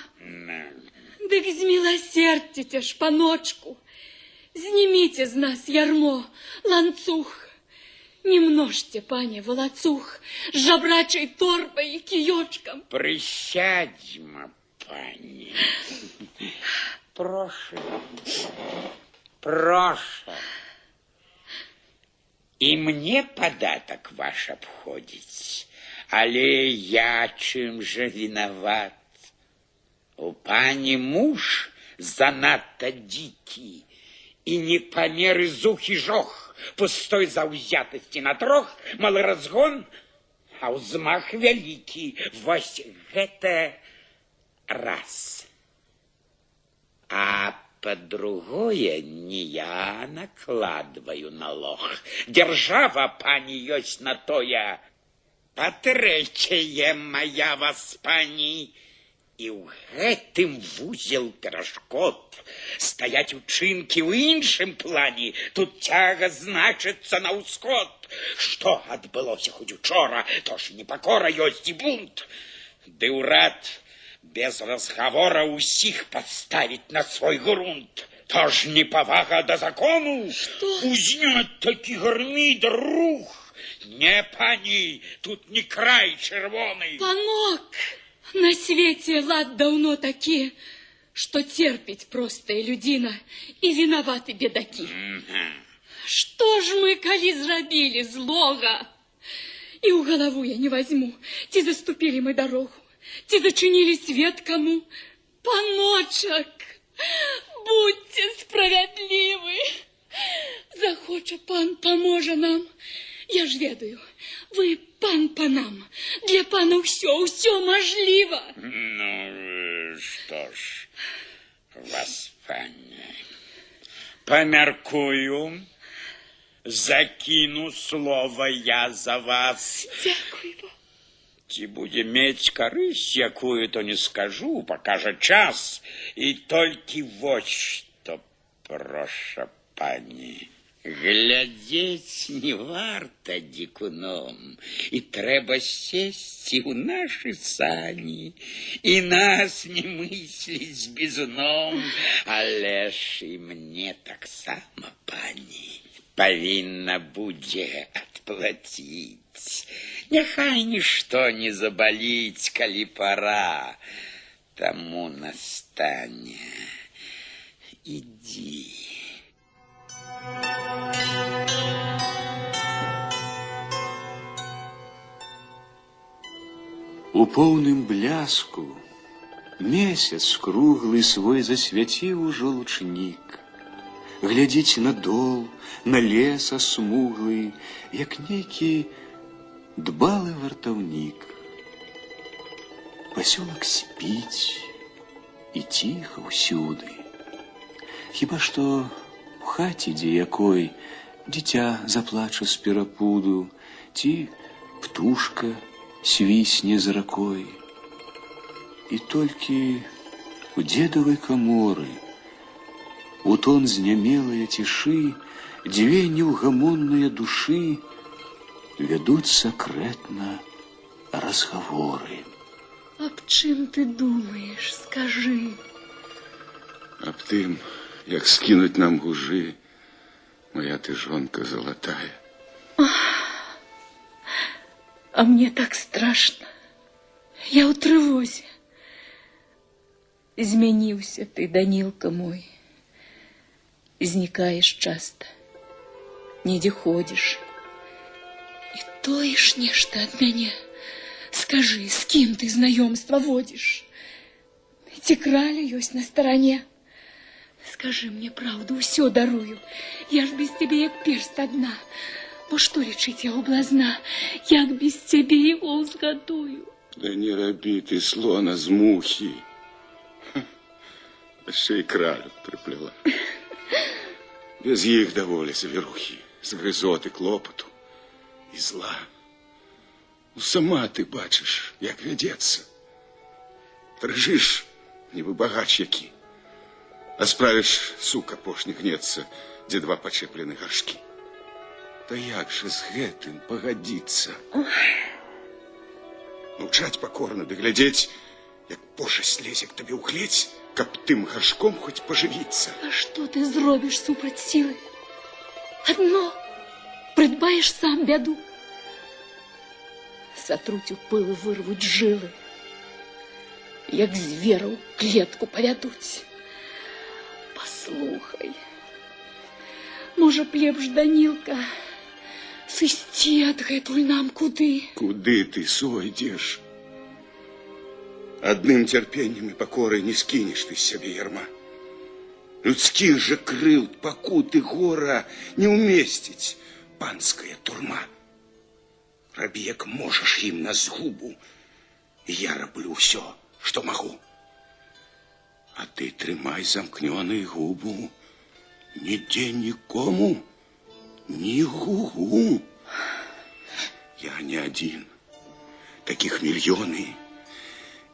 Дык зміласердзіце ж, паночку. Зніміце з нас ярмо, ланцуг. Не множьте, пане, волоцуг з жабрачай торбай і кіёчкам. Прысядзьма, пані. Прошу. Прошу. І мне падатак ваш абходзіць, але я чым жа вінават? У пані муж занадта дзікі і не па меры зух і жох, пустой заўзятасці на трох, малы разгон, а ўзмах вялікі. Вось гэта раз. А па-другое, не я накладваю налог. Дзяржава, пані, ёсць на тое. Па-трэцяе, моя вас, пані, і ў гэтым вузел перашкод. Стаяць учынкі ў іншым плане, тут цяга значыцца на ўсход. Што адбылося хоць учора, то ж непакора ёсць і бунт. Ды ўрад без разговора усіх поставить на свой грунт. То ж непавага да закону. Што? Узняць такі гармідар рух. Не, пані, тут не край чырвоны. Панок, на свеце лад даўно такі, што терпіць простая людзіна і вінаваты бедакі. Што ж мы калі зрабілі злога? І ў галаву я не возьму, ці заступілі мы дарогу, ці зачынілі свет каму. Паночак, будьте справядлівы. Захоча пан, паможа нам. Я ж ведаю, вы пан панам. Для пана ўсё, ўсё мажліва. Ну, што ж, вас, пані, памяркую, закіну слова я за вас. Дзякую вам. Ці будзе мець карысць якую, то не скажу, пакажа час. І толькі вось што, проша, пані, глядзець не варта дзікуном, і трэба сесці ў нашы сані, і нас не мысліць бізуном, але ж і мне таксама, пані, павінна будзе адплаціць. Няхай нішто не забаліць, калі пара таму настане. Ідзі. У поўным бляску месяц круглы свой засвяціў ужо лучнік. Глядзіць на дол, на лес асмуглы, як нейкі дбалы вартаўнік. Пасёлак спіць, і ціха ўсюды. Хіба што ў хаце дзе якой дзіця заплача з перапуду, ці птушка свісне з ракой. І толькі у дзедавай каморы, у тон знямелыя цішы, дзве неўгамонныя душы вядуць сакрэтна разгаворы. Аб чым ты думаеш, скажы? Аб тым, як скінуць нам гужы, моя ты жонка залатая. А мне так страшно. Я ў трывозе. Змяніўся ты, Данілка мой. Знікаеш часта. Недзе ходзіш. І тоіш нешта ад мяне. Скажы, з кім ты знаёмства водзіш? Ці краля ёсць на старане? Скажы мне праўду, усё дарую. Я ж без цябе як перст адна. Бо што лічыць яго блазна, як без цябе яго ўзгадую? Да не рабі ты слона з мухі. Яшчэ і кралю прыплела. Без іх даволі завірухі, згрызоты, клопату і зла. Ну, сама ты бачыш, як вядзецца. Дрыжыш, нібы багач які. А справіш, сука, апошні гнецца, дзе два пачэплены гаршкі. Та як жа з гэтым пагадзіцца? Маўчаць пакорна ды глядзець, як пошасць лезе к табе ў клець, каб тым гаршком хоць пажывіцца. А што ты зробіш супраць сілы? Адно прыдбаеш сам бяду. Сатруць у пыл і вырвуць жылы, як звера ў клетку павядуць. Паслухай, можа б лепш, Данілка, сысці адгэтуль нам куды? Куды ты сойдзеш? Адным цярпеннем і пакорай не скінеш ты з сябе ярма. Людскіх жа крыўд, пакут і гора не ўмесціць панская турма. Рабі, як можаш, ім на згубу. Я раблю ўсё, што магу. А ты трымай замкнёную губу. Нідзе нікому, ні гугу. Я не адзін. Такіх мільёны.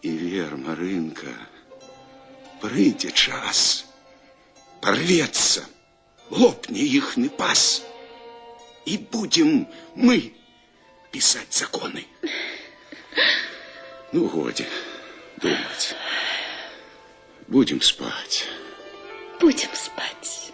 І вер, Марынка, прыйдзе час, парвецца, лопне іхны пас, і будзем мы пісаць законы. Ну, годзе думаць. Будем спаць. Будем спаць.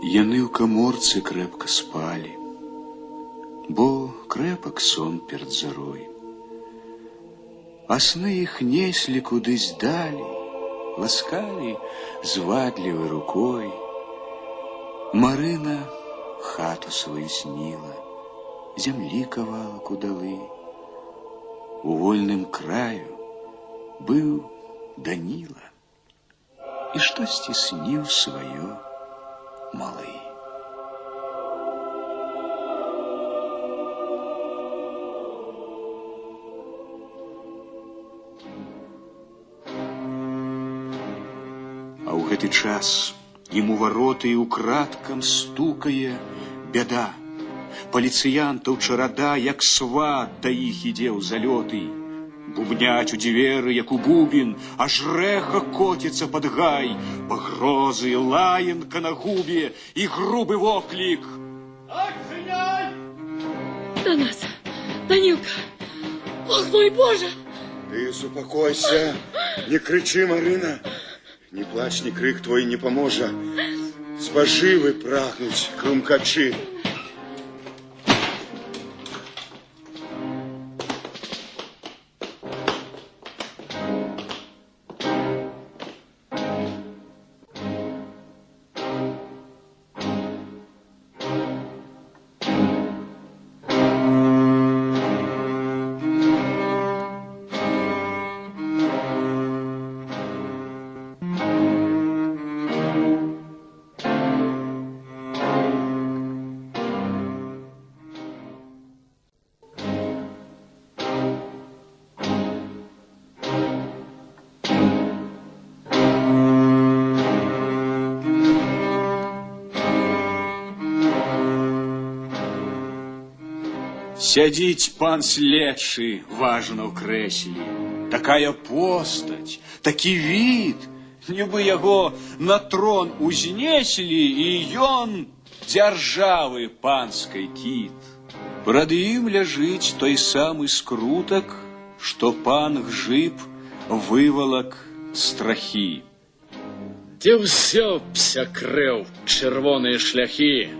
Яны ў каморцы крэпка спалі, бо крэпак сон перад зарой. А сны іх неслі кудысь далі, ласкалі звадлівай рукой. Марына хату сваю сніла, зямлі кавалак удалы. У вольным краю быў Даніла і штосьці сніў сваё малы. А ў гэты час ім у вароты і украдкам стукае бяда. Паліцыянтаў чарада, як сват да іх ідзе ў залёты. Бубняць у дзверы, як у бубен, аж рэха коціцца пад гай, пагрозы, лаянка на губе і грубы воклік. Адчыняй! Да нас, Данилка! Ох, мой Боже! Ты супакойся, не крычы, Марына. Ні плач, ні крык твой не паможа. Спажывы прагнуць крумкачы. Сядзіць пан следчы важна ў крэсле. Такая постаць, такі від, нібы яго на трон узнеслі, і ён дзяржавы панскай кіт. Прад ім ляжыць той самы скрутак, што пан Гжыб вывалак страхі. Дзе ўсё псякрэў чырвоныя шляхі?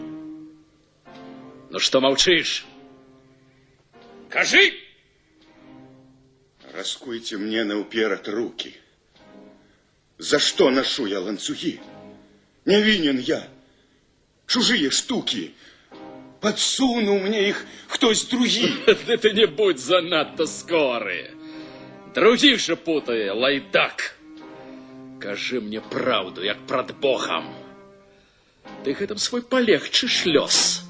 Ну што маўчыш? Кажы! Раскуйте мне наўперад руки. За што нашу я ланцугі? Не вінен я. Чужыя штукі. Падсунуў мне іх хтось другі. Ды ты не будь занадта скоры. Другіх жа путае, лайдак. Кажы мне праўду, як прад Богам. Ты гэтым свой палегчыш лёс.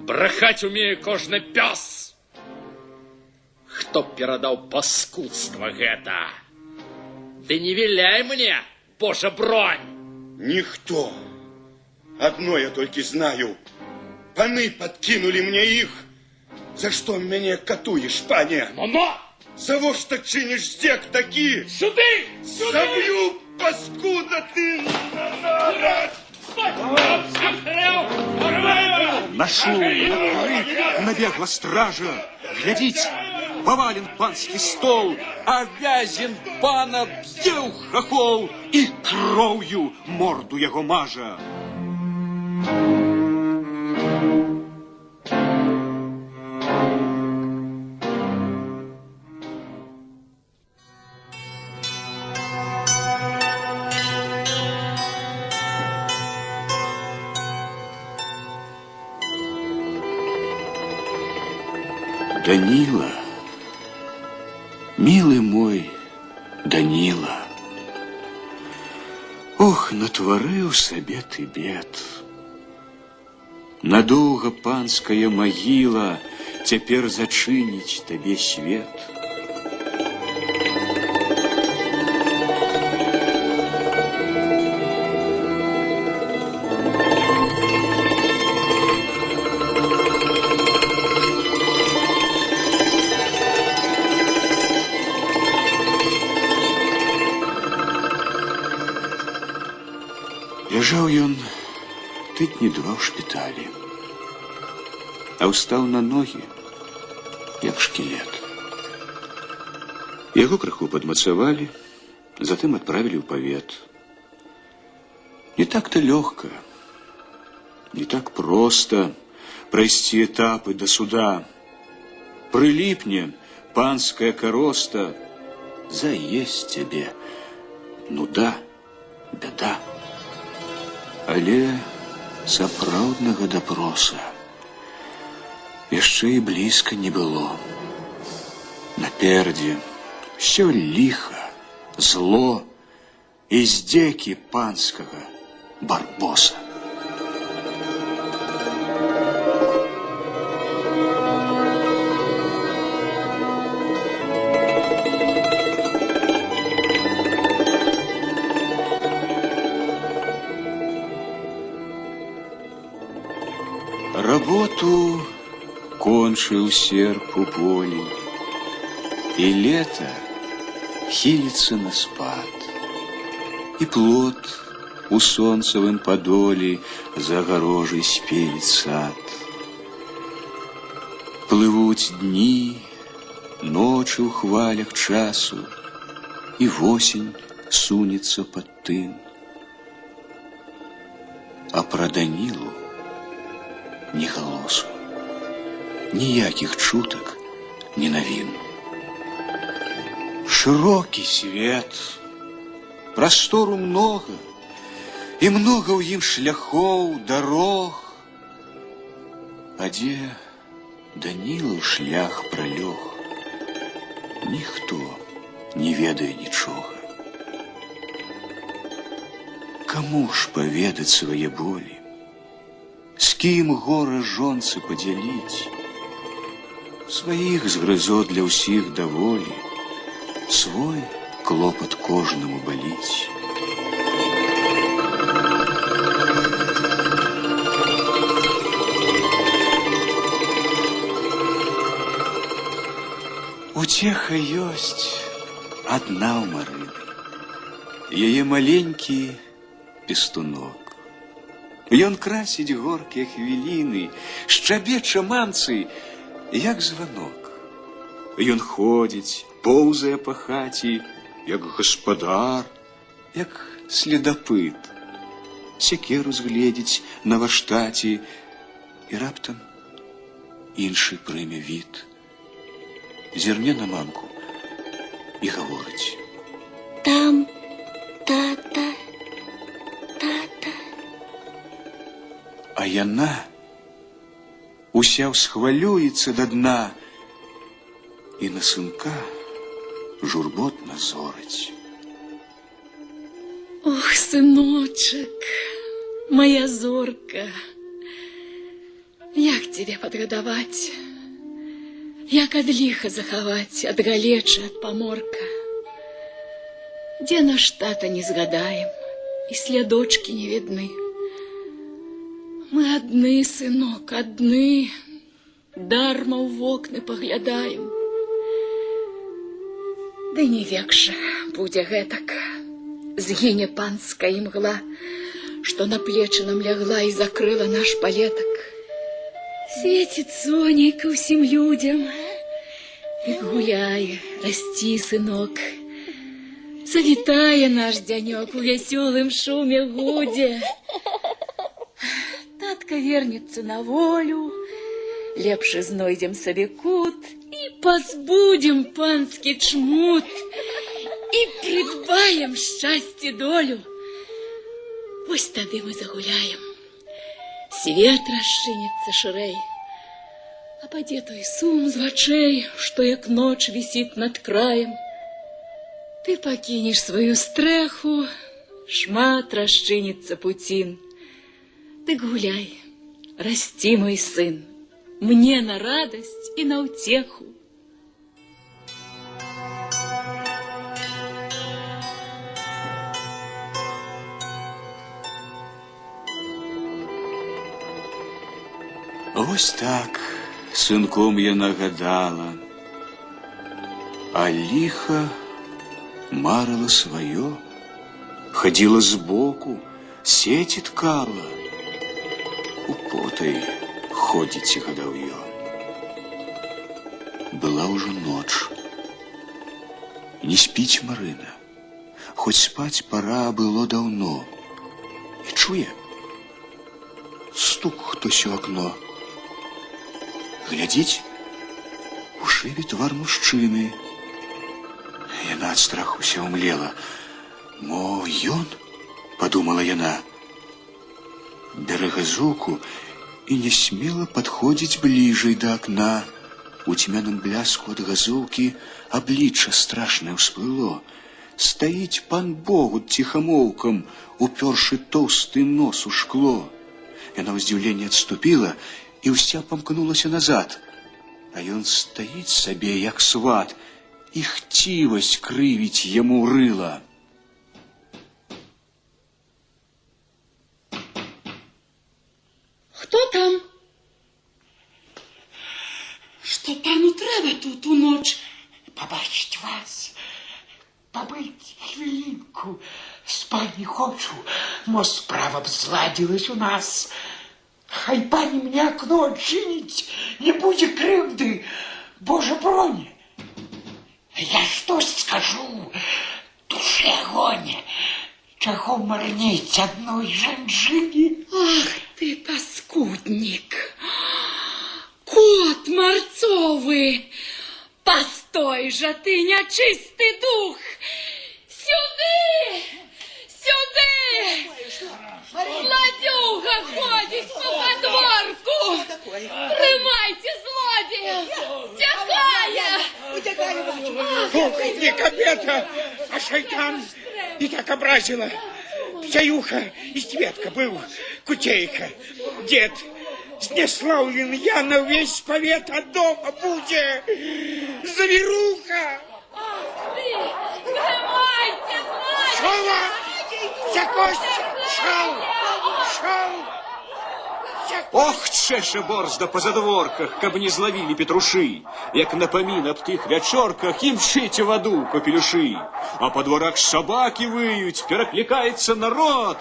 Брахаць умее кожны пёс. Хто перадаў паскудства гэта? Ты не віляй мне, Божа бронь! Ніхто. Адно я толькі знаю. Паны подкинули мне іх. За што мяне катуеш, пане? Но-но! Завошта чыніш здзек такі? Сюды! Сюды! Заб'ю, паскуда ты! На шум, на крык набегла стража. Глядзіць, павален панскі стол, а вязен пана б'е ў хахол і кроўю морду яго мажа. Данила, милый мой Данила, ох, натварыў сабе ты бед. Надоўга панская магіла цяпер зачыніць табе свет. Ляжаў ён тыдні два ў шпіталі, а ўстаў на ногі, як шкілет. Яго крыху падмацавалі, затым адправілі ў павет. Не так-то лёгка, не так проста прайсці этапы да суда. Прыліпне панская кароста, заесць цябе, нуда, бяда. Але сапраўднага допроса яшчэ і блізка не было. Наперадзе ўсё ліха, зло і здзекі панскага барбоса. Работу кончыў серп у полі. І лета хіліцца на спад, і плод у сонцавым падолі за агарожай спеет сад. Плывуць дні, ночы ў хвалях часу, і восень сунецца пад тын. А пра Данілу ні галосу, ніякіх чутак, ні навін. Шырокі свет, прастору многа, і многа ў ім шляхоў, дарог. А дзе Данілаў шлях пралёг, ніхто не ведае нічога. Каму ж паведаць свае болі? З кім гора жонцы падзяліць? Сваіх згрызот для ўсіх даволі, свой клопат кожнаму баліць. Уцеха ёсць адна ў Марыны, яе маленькі пестунок. Ён красіць горкія хвіліны, шчабеча мамцы, як званок. Ён ходзіць, поўзае па хаце, як гаспадар, як следапыт. Сякеру згледзіць на варштаце і раптам іншы прыме від. Зірне на мамку і гаворыць: Там тата, тата. А яна уся ўсхвалюецца да дна і на сынка журботна зорыць. Ох, сыночак, моя зорка, як тебе падгадаваць, як ад ліха захаваць, ад галечы, ад паморка? Дзе наш тата не згадаем, і слядочкі не відны. Мы адны, сынок, адны, дарма ў вокны паглядаем. Ды не век жа будзе гэтак. Згіне панская імгла, што на плечы нам лягла і закрыла наш палетак. Светит сонейка ўсім людзям. Дык гуляй, расці, сынок. Завітае наш дзянёк у вясёлым шуме гудзе. Татка вернецца на волю, лепш знойдзем сабе кут і пазбудзем панскі чмут, і прыдбаем шчасце долю. Вось тады мы загуляем. Свет расчыніцца шырэй, а падзе той сум з вачэй, што як ноч вісіць над краем. Ты пакінеш сваю стрэху, шмат расчыніцца пуцін. Дык гуляй, расці, мой сын, мне на радасць і на ўцеху. Вось так сынком яна гадала, а ліха марыла сваё, хадзіла збоку, сеці ткала. Употай ходзіць гадаўё. Была ўжо ноч. Не спіць Марына, хоць спаць пара было даўно. І чуе, стук хтось у акно. Глядзіць, у шыбе твар мужчыны. Яна ад страху ўся ўмлела. Мо ён, падумала яна. Бярэ газоўку і нясмела падходзіць бліжэй да акна. У цьмяным бляску ад газоўкі аблічча страшнае ўсплыло. Стаіць пан Богут ціхамоўкам, упёршы тоўсты нос у шкло. Яна ў здзіўленні адступіла і ўся памкнулася назад. А ён стаіць сабе, як сват, і хцівасць крывіць яму рыла. Хто там? Што пану трэба тут у ноч? Пабач, Хвілінку спаць не хочу, мо справа б зладзілась у нас. Хай пані мне акно адчыніць, не будзе крыўды, Божа бронь. Я штось скажу, душе огонь. Чаго марнець адной жанчыне? Ах ты, паскуднік! Кот марцовы! Постой жа ты, нячысты дух! Сюды! Сюды! Зладзюга ходзіць па падворку! Трымайце злодзея! Уцякае! Ох, не кабета, а шайтан! И так образила. Псяюха и Светка был, кутейка. Дед, знеславлен я на весь повет, а дома буде заверуха. Ах ты! Трымайце злодзея! Шола! Вся кость! Шел! Шел! Ох, чэша борзда па задворках, каб не злавілі петрушы, як напамін аб тых вячорках імчыць у ваду капелюшы. А па дварах сабакі выюць, пераклікаецца народ.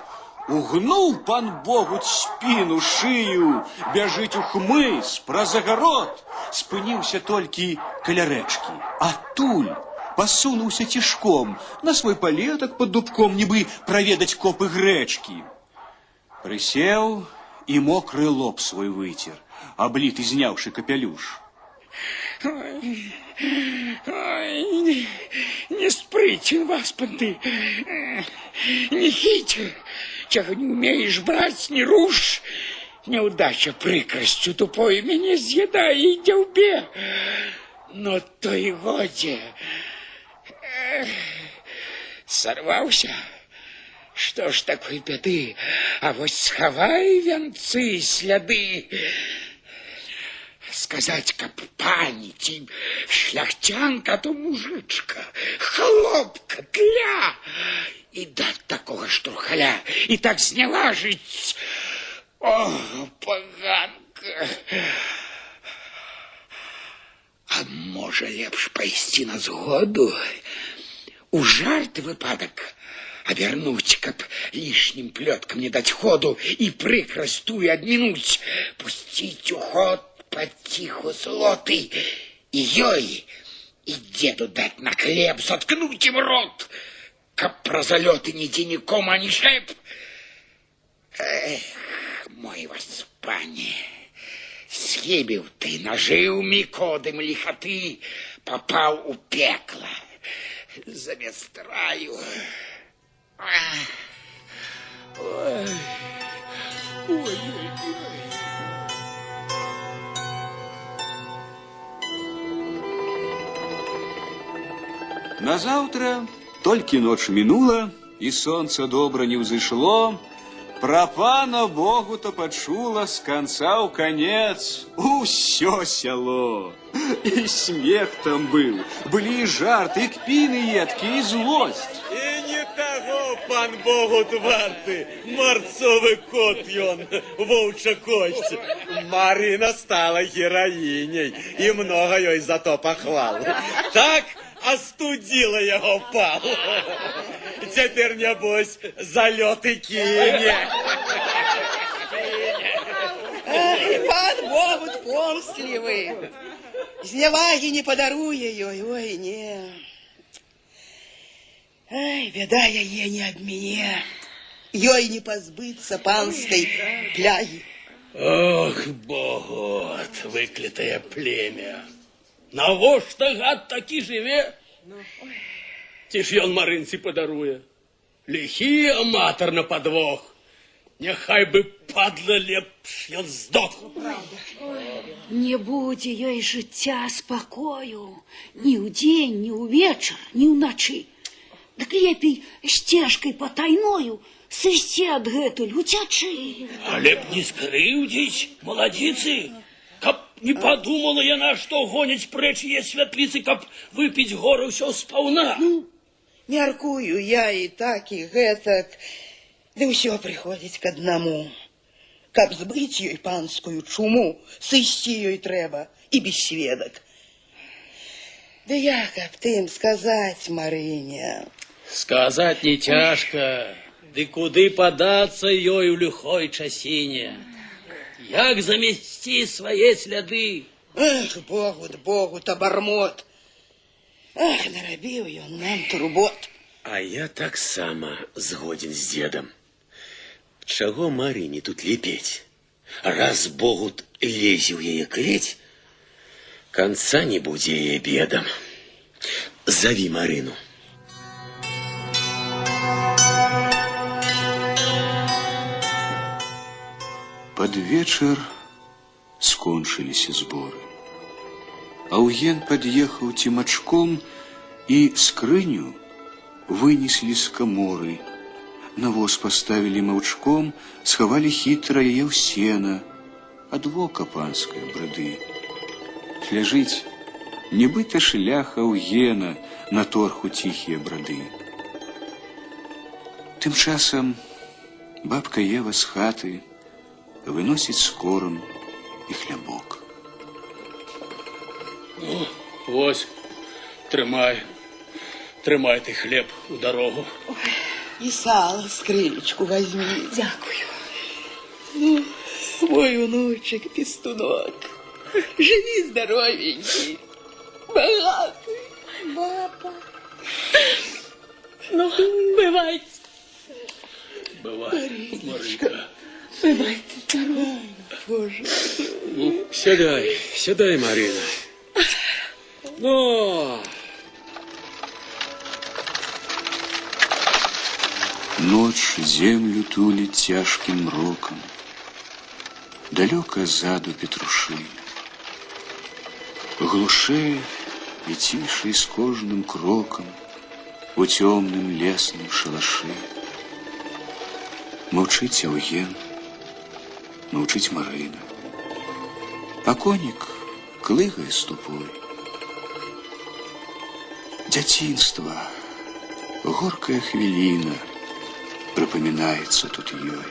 Угнуў пан Богут спіну, шыю, бяжыць у хмыз, праз агарод. Спыніўся толькі каля рэчкі. А туль пасунуўся цішком на свой палетак пад дубком, нібы праведаць копы грэчкі. Прысеў і мокры лоб свой выцер, абліты зняўшы капялюш. Ой, ой, не спрытен, васпан ты, не хитер, чего не умеешь брать, не руш. Неудача прикростью тупой меня съедае и дяубе. Но то и годе. Сорвался. Что ж такой беды? А вот схавай венцы сляды. Сказать, каб пані ці шляхтянка, то мужичка, хлопка, тля. І дать такого штурхаля, і так зневажить. О, поганка. А можа, лепш пайсці на згоду? У жарт выпадак обернуть, каб лишним плеткам не дать ходу и прикрость тую обминуть, пустить у ход потиху злоты, и ёй, и деду дать на хлеб, заткнуть им рот, каб про залеты нигде никому, а не шеп. Эх, мой воспане, схибил ты, нажил микодым лихоты, попал у пекла замест раю. Ой, ой, ой, ой. Назаўтра толькі ноч мінула, і сонца добра не ўзышло, пра пана Богута пачула з канца ў канец усё сяло. І смех там быў, былі і жарты, і кпіны едкія, і злосць. І не таго пан Богут варты, марцовы кот ён, воўча косць. Марына стала гераіняй, і многа ёй за то пахвал. Так остудила яго пал. Цяпер, нябось, залёты кіне. Ай, пан Богут помслівы. Знявагі не падаруе ёй, ой, не. Ай, бяда яе не абміне. Ёй не пазбыцца панскай плягі. Ох, Богут, выклятае племя. Навошта гад такі жыве? Ці ж ён Марынцы падаруе? Ліхі аматар на падвох. Няхай бы, падла, лепш ён здох. Не будзе ёй жыцця спакою ні ўдзень, ні ўвечар, ні ўначы. Дык лепей сцежкай патайною сысці адгэтуль, уцячы. Але б не скрыўдзіць маладзіцы, каб не падумала яна, што гоняць прэч яе святліцы, каб выпіць горы ўсё спаўна. Ну, мяркую я і так, і гэтак, ды ўсё прыходзіць к аднаму. Каб збыць ёй панскую чуму, сысці ёй трэба і без сведак. Ды як аб тым сказаць, Марыня? Сказаць не цяжка. Ды куды падацца ёй у ліхой часіне? Як замесці свае сляды? Эх, Богут, Богут, абармот. Эх, нарабіў ён нам турбот. А я таксама згодзен з дзедам. Чаго Марыне тут ліпець? Раз Богут лезе ў яе клець, канца не будзе яе бедам. Заві Марыну. Пад вечар скончыліся зборы. Аўген пад'ехаў цімачком і скрыню вынеслі з каморы. На воз паставілі маўчком, схавалі хітра яе ў сена, ад вока панскай брады. Ляжыць, нібыта шлях Аўгена на торху ціхія брады. Тым часам бабка Ева з хаты выносіць скорам і хлябок. Ну, вось, трымай, трымай ты хлеб у дарогу. Ой, і сала скрынечку возьми. Дзякую. Ну, мой унучак, пестунок, жыві здаровенькі, багаты. Баба. Ну, бывайце. Бывай, Марынка. Бывайце здаровы. Боже. Ну, сядай, сядай, Марына. Ну. Ноч землю туліць цяжкім мрокам. Далёка ззаду Петрушы. Глушэй і цішэй з кожным крокам у цёмным лесным шалашы. Маўчыць Аўген, маўчыць Марына. А конік клыгае ступой. Дзяцінства, горкая хвіліна прыпамінаецца тут ёй.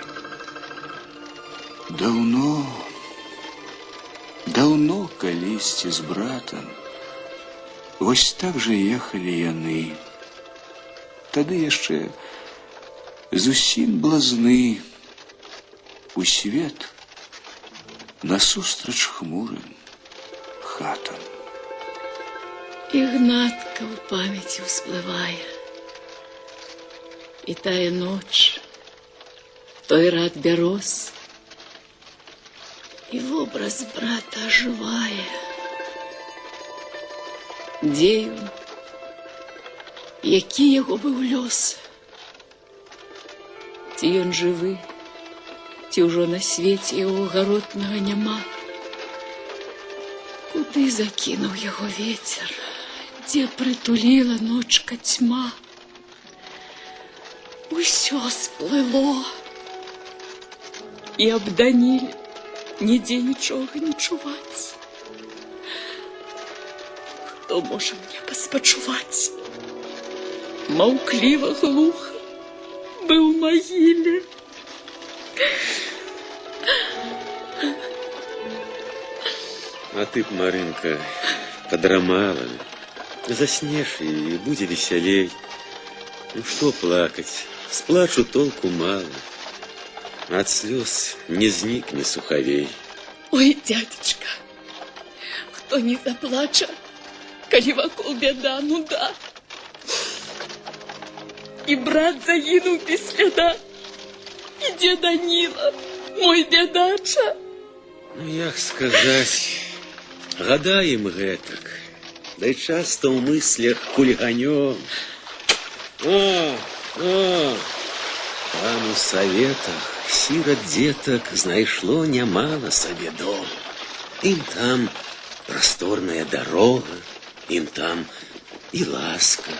Даўно, даўно калісьці з братам вось так жа ехалі яны. Тады яшчэ зусім блазны у свет насустрач хмурым хатам. Ігнатка ў памяці ўсплывае. І тая ноч, той рад бяроз, і вобраз брата ажывае. Дзе ён? Які яго быў лёс? Ці ён жывы, ці ўжо на свеце яго гаротнага няма? Куды закінуў яго вецер? Дзе прытуліла ночка цьма? Усё сплыло. І аб Даніле нідзе нічога не чуваць. Хто можа мне паспачуваць? Маўкліва глуха быў у магіле. А ты б, Марынка, падрамала. Заснеш, і будзе весялей. Ну што плакаць? З плачу толку мала. Ад слёз не знікне сухавей. Ой, дядечка, хто не заплача, калі вакол бяда, нуда. І брат загінуў без сляда. І дзе Даніла, мой бядача? Ну, як сказаць, гадаем гэтак. Да і часта ў мыслях кульганём. О, о, там у саветах сірат дзетак знайшло нямала сабе дом. Ім там прасторная дарога, ім там і ласка,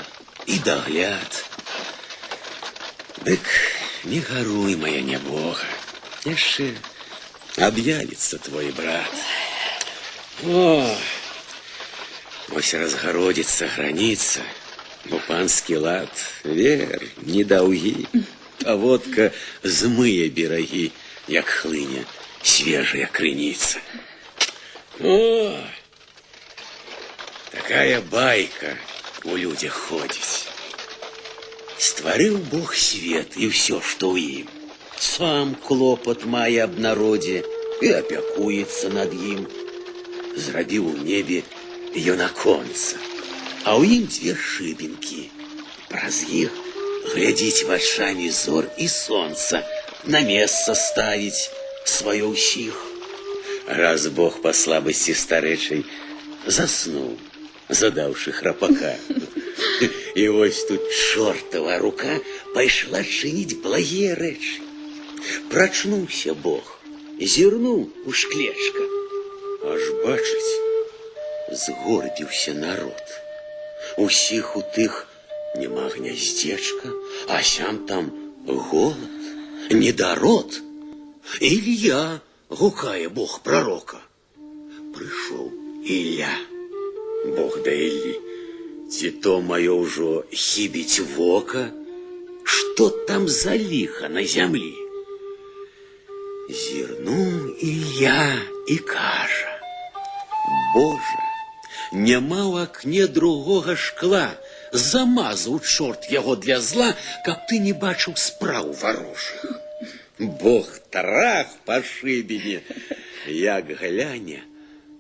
і дагляд. Дык не гаруй, моя нябога, яшчэ аб'явіцца твой брат. О, вось разгародзіцца граніца, бо панскі лад, вер, недаўгі. Паводка змые берагі, як хлыне свежая крыніца. О, такая байка у людзях ходзіць. Стварыў Бог свет і ўсё, што ў ім. Сам клопат мае аб народзе і апякуецца над ім. Зрабіў у небе ён аконца, а ў ім дзве шыбінкі. Праз іх глядзіць вачамі зор і сонца, на месца ставіць сваё ўсіх. Раз Бог па слабасці старэчай заснуў, задаўшы храпака. І вось тут чортава рука пайшла чыніць благія рэчы. Прачнуўся Бог, зірнуў у шклечка. Аж бачыць, згорбіўся народ. Усіх у тых няма гняздзечка, а сям там голад, недарод. Ілья, гукае Бог прарока. Прыйшоў Ілля, Бог да Іллі. Ці то маё ўжо хібіць вока? Што там за ліха на зямлі? Зірнуў Ілля і кажа: Божа, няма ў акне другога шкла, замазаў чорт яго для зла, каб ты не бачыў спраў варожых. Бог трах па шыбіне, як гляне,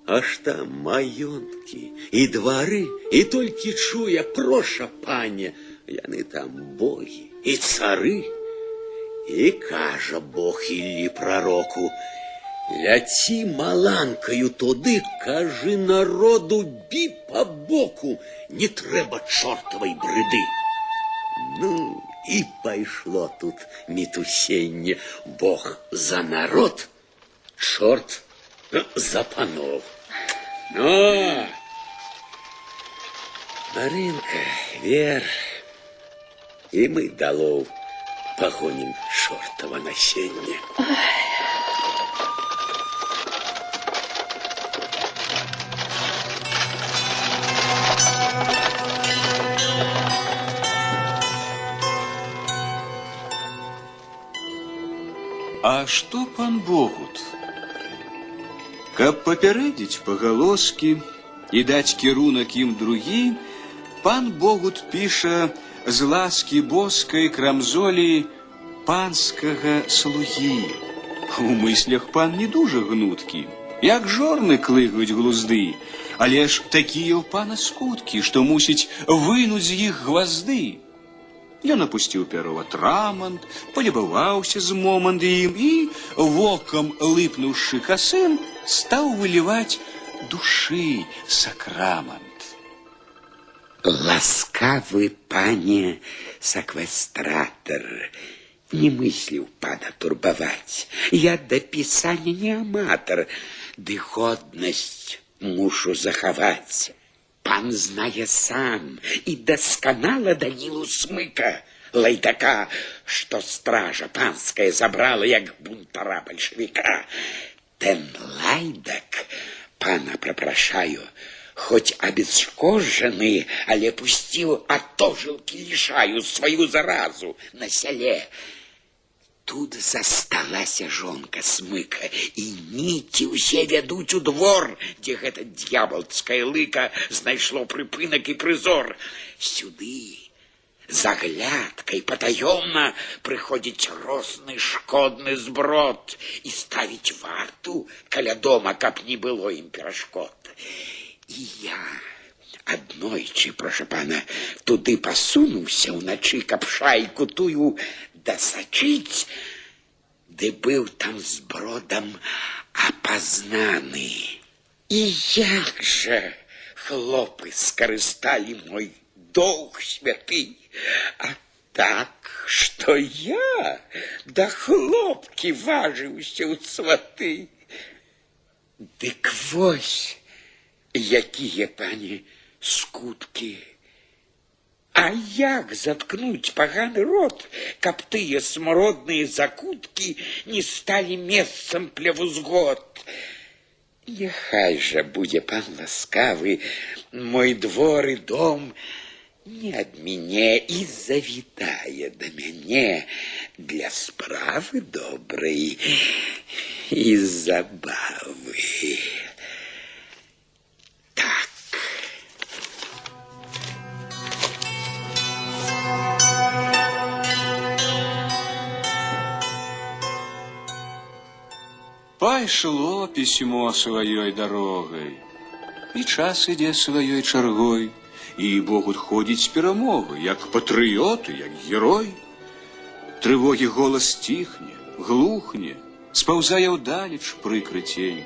аж там маёнткі і двары, і толькі чуе, проша, пане, яны там богі і цары. І кажа Бог Іллі прароку: ляці маланкаю туды, кажы народу, бі па боку, не трэба чортавай брыды. Ну, і пайшло тут мітусенне. Бог за народ, чорт за паноў. Ну, Марынка, вер, і мы далоў пагонім чортава насенне. А што пан Богут? Каб папярэдзіць пагалоскі і даць кірунак ім другі, пан Богут піша з ласкі боскай крамзолі панскага слугі. У мыслях пан не дужа гнуткі, як жорны клыгаюць глузды, але ж такія ў пана скуткі, што мусіць вынуць з іх гвазды. Ён апусціў пяро ў атрамант, палюбаваўся з момант ім і, вокам лыпнуўшы касым, стаў выліваць душы сакрамант. Ласкавы пане саквестратор, не мысліў пана турбаваць. Я да пісання не аматар, ды годнасць мушу захаваць. Пан знае сам і дасканала Данілу Смыка, лайдака, што стража панская забрала, як бунтара бальшавіка. Тэн лайдак, пана прапрашаю, хоць абесшкожаны, але пусціў атожылкі лішаю сваю заразу на сяле. Тут засталася жонка Смыка, і ніці ўсе вядуць у двор, дзе гэта д'ябалская лыка знайшло прыпынак і прызор. Сюды заглядкай патаёмна прыходзіць розны шкодны зброд і ставіць варту каля дома, каб не было ім перашкод. І я аднойчы, проша пана, туды пасунуўся ўначы, каб шайку тую дасачыць, ды быў там збродам апазнаны. І як жа хлопы скарысталі мой долг святы, а так, што я да хлопкі важыўся ў сваты. Дык вось, якія, пане, скуткі. А як заткнуць паганы рот, каб тыя смародныя закуткі не сталі месцам плявузгод? Няхай жа будзе пан ласкавы, мой двор і дом не абміне і завітае да мяне для справы добрай і забавы. Так. Пайшло пісьмо сваёй дарогай, і час ідзе сваёй чаргой, і Богут ходзіць з перамогай, як патрыёт, і як герой. Трывогі голас ціхне, глухне, спаўзае ўдалеч прыкры цень.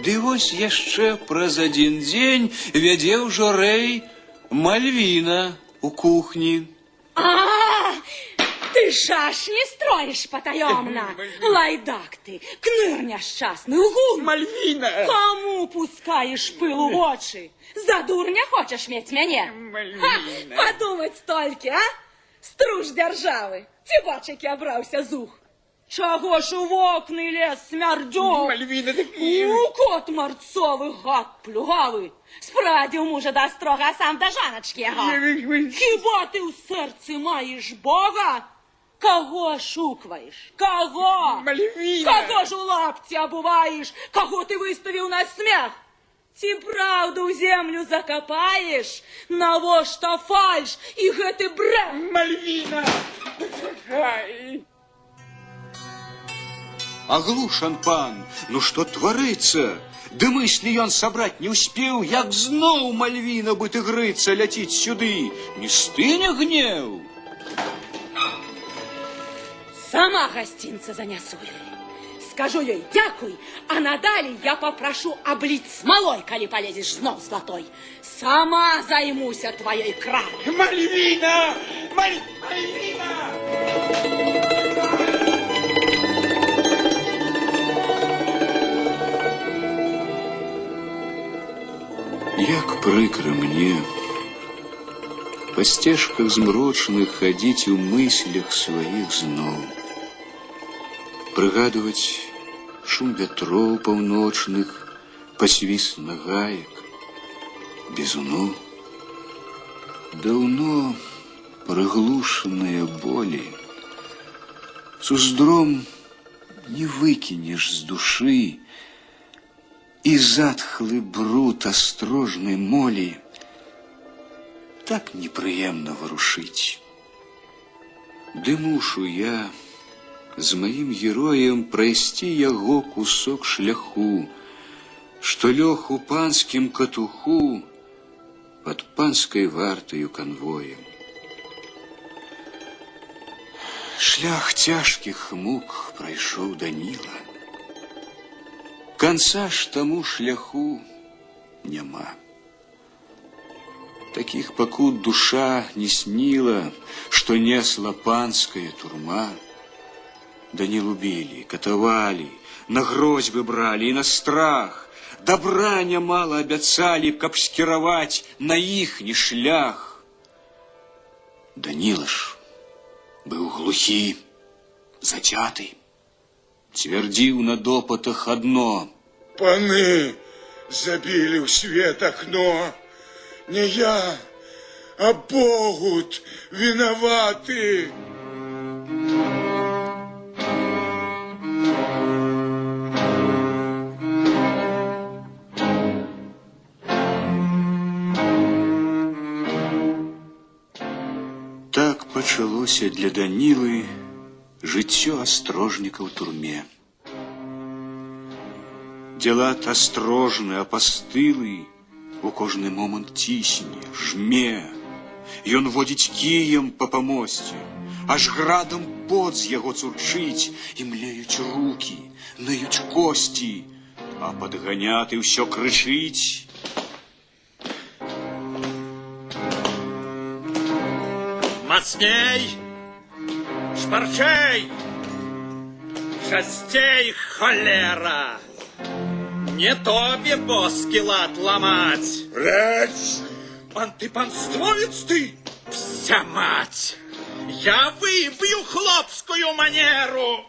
Ды вось яшчэ праз адзін дзень вядзе ўжо рэй Мальвіна у кухні. А, ты шашни строишь потаемно? Лайдак ты, кныр несчастный, лгун! Мальвина! Кому пускаешь пыл у очи? За дурня хочешь меть мяне? Мальвина! Ха, подумать только, а? Струж державы, ці бач, які абраўся зух. Чаго ж у вокны лез смярдзёў? Мальвина, так... У, кот марцовы, гад плюгавы. Спрадзіў мужа да астрога, а сам да Жаначкі яго. Хіба ты ў сэрцы маеш Бога? Каго ашукваеш? Каго? Мальвина! Каго ж у лапці абуваеш? Каго ты выставіў на смех? Ці праўду ў землю закапаеш? Навошта фальш і гэты брэх? Мальвина! Ай! Аглушан пан, ну што тварыцца? Ды мыслі ён сабраць не ўспеў, як зноў Мальвіна бы тыгрыца ляціць сюды. Не стыне гнеў? Сама гасцінца занясу ёй. Скажу ёй дзякуй, а надалей я папрашу абліць смалой, калі палезеш зноў златой. Сама займуся тваёй крамай. Мальвіна! Мальвіна! Як прыкра мне па сцежках змрочных хадзіць у мыслях сваіх зноў, прыгадваць шум вятроў паўночных, пасвіст нагаек, бізуноў. Даўно прыглушаныя болі цуздром не выкінеш з душы, і затхлы бруд астрожнай молі так непрыемна варушыць. Ды мушу я з маім героем прайсці яго кусок шляху, што лёг у панскім катуху пад панскай вартаю канвоем. Шлях цяжкіх мук прайшоў Даніла. Канца ж таму шляху няма. Такіх пакут душа не сніла, што несла панская турма. Данілу білі, катавалі, на грозьбы бралі і на страх. Добра нямала абяцалі, каб скіраваць на іхні шлях. Даніла ж быў глухі, зацяты, цвярдзіў на допытах адно. Паны забілі ў свет акно. Не я, а Богут вінаваты. Так пачалося для Данілы жыццё астрожніка ў турме. Дзелат астрожны, апастылы, у кожны момант цісне, жме. Ён водзіць кіем па памосце, аж градам пот з яго цурчыць, і млеюць рукі, ныюць косці, а падганяты ўсё крычыць. Мацней! Шпарчэй! Часцей, холера! Не тобе боски лад ламаць! Рэч! Пан ты панствовец ты, пся мать! Я выбью хлопскую манеру!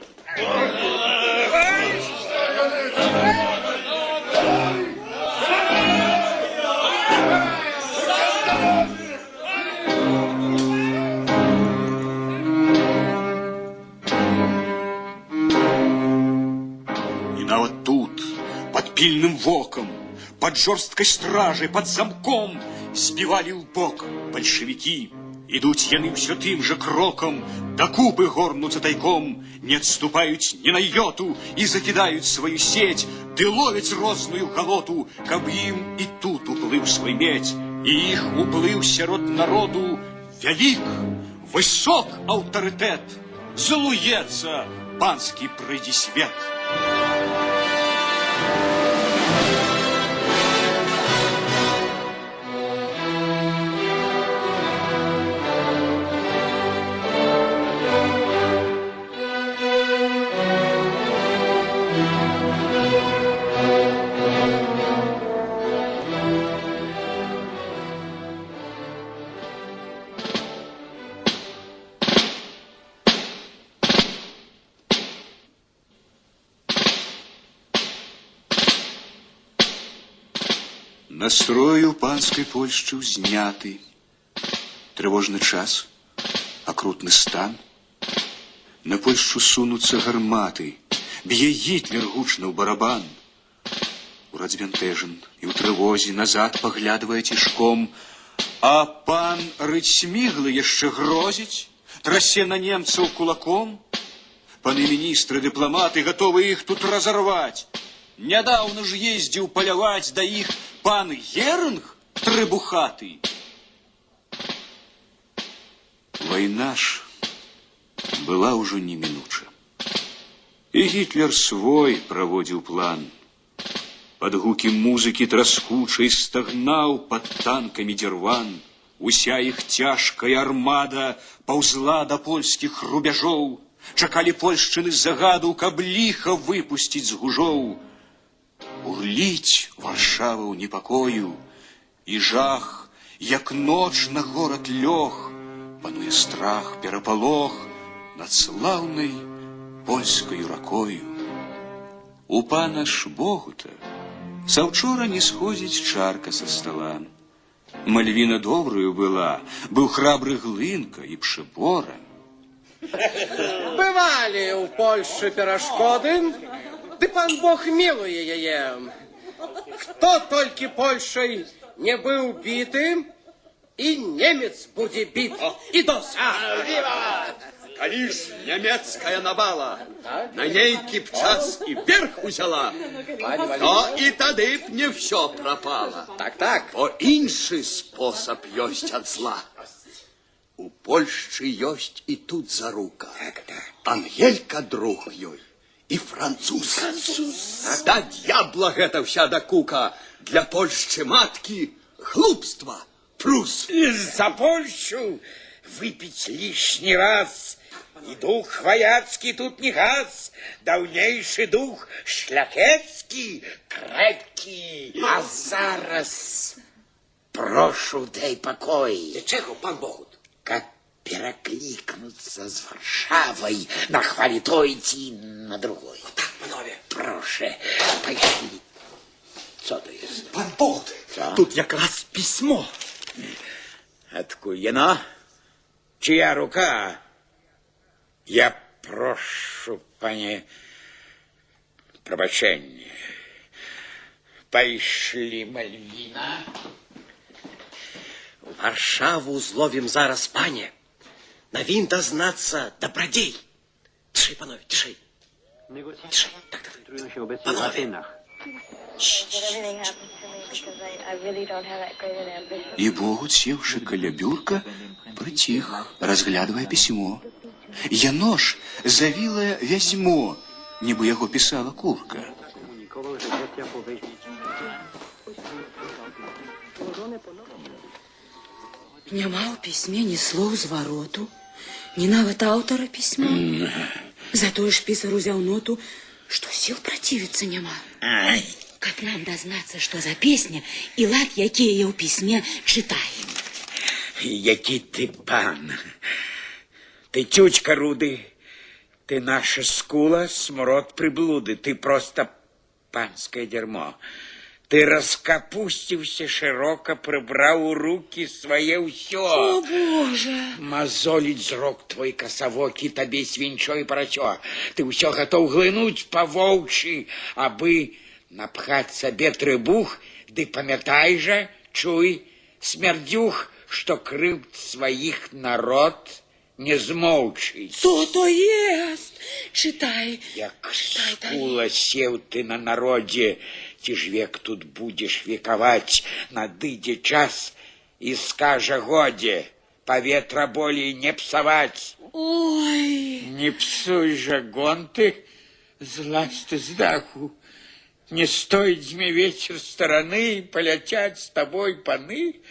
І нават тут, пад пільным вокам, пад жорсткай стражай, пад замком збівалі ў бок бальшавікі. Ідуць яны ўсё тым жа крокам, да купы горнуцца тайком, не адступаюць ні на йоту і закідаюць сваю сеть, ды ловяць розную галоту, каб ім і тут уплыў свой медь, і іх уплыў сярод народу вялік, высок аўтарытэт, злуецца панскі прыйдзі свет. Настрой у панскай Польшчы ўзняты. Трывожны час, акрутны стан. На Польшчу сунуцца гарматы, б'е Гітлер гучна ў барабан. Урад збянтэжан і ў трывозе назад паглядвае цішком, а пан Рыдзьсміглы яшчэ грозіць, трасе на немцаў кулаком. Паны міністры, дыпламаты гатовы іх тут разарваць. Нядаўна ж ездзіў паляваць да іх пан Герынг трыбухаты. Вайна ж была ўжо немінуча. І Гітлер свой праводзіў план. Пад гукі музыкі траскучай стагнаў пад танкамі дзірван. Уся іх цяжкая армада паўзла да польскіх рубяжоў. Чакалі польшчыны загаду, каб ліха выпусціць з гужоў. Бурліць Варшава ў непакою, і жах, як ноч на горад лёг, пануе страх, перапалох над слаўнай польскаю ракою. У пана ж Богута саўчора не сходзіць чарка са стала. Мальвіна добрую была, быў храбры Глынка і Пшыбора. Бывалі ў Польшчы перашкоды, ды пан Бог мілуе яе. Хто толькі Польшчай не быў біты, і немец будзе біт, і доса. Калі ж нямецкая навала на нейкі б час і верх узяла, то і тады б не ўсё прапала. Так, так. Бо іншы спосаб ёсць ад зла. У Польшчы ёсць і тут зарука. Ангелька друг ёй і француз. Француз. Да д'ябла гэта ўся дакука. Для Польшчы маткі глупства, прус. За Польшу выпить лишний раз. И дух вояцкий тут не гас, даўнейшы дух шляхецкі, крепкий. А зараз прошу, дай покой. Для чего, пан Богут? Как пераклікнуцца з Варшавай на хвалі той ці на другой. Так, панове. Прошу, пайшлі. Co to jest? Пан Богут, Co? тут якраз пісьмо. Адкуль яно? Чия рука? Я прошу, пане, прабачэння. Пайшлі, Мальвіна. Варшаву зловім зараз, пане. Навін дазнацца дабрадзей. Цішэй, панове, цішэй. Цішэй, так, так, так. Панове. І Богут, сеўшы каля бюрка, прыціх, разглядвае пісьмо. Яно ж завілае вязьмо, нібы яго пісала курка. Няма ў пісьме ні слоў звароту, ні нават аўтара пісьма. Затое ж пісар узяў ноту, што сіл працівіцца няма. Ай. Каб нам дазнацца, што за песня і лад, які яе ў пісьме чытае. Які ты пан. Ты цюцька руды, ты наша скула, смрод прыблуды, ты просто панскае дерьмо. Ты раскапусціўся шырока, прыбраў у рукі свае ўсё. О, Боже! Мазоліць зрок твой касавокі табе свінчой парасё. Ты ўсё гатоў глынуць па-воўчы, абы напхаць сабе трыбух, ды памятай жа, чуй, смярдзюх, што крыўд сваіх народ не змоўчыць. Что то есть? Читай. Як скула сеў ты на народзе, ці ж век тут будзеш векаваць, надыдзе час і скажа годзе, паветра болей не псаваць. Ой. Не псуй жа гонты, злазь ты з даху. Не стой, дзьме ветер стороны, паляцяць з табой паны,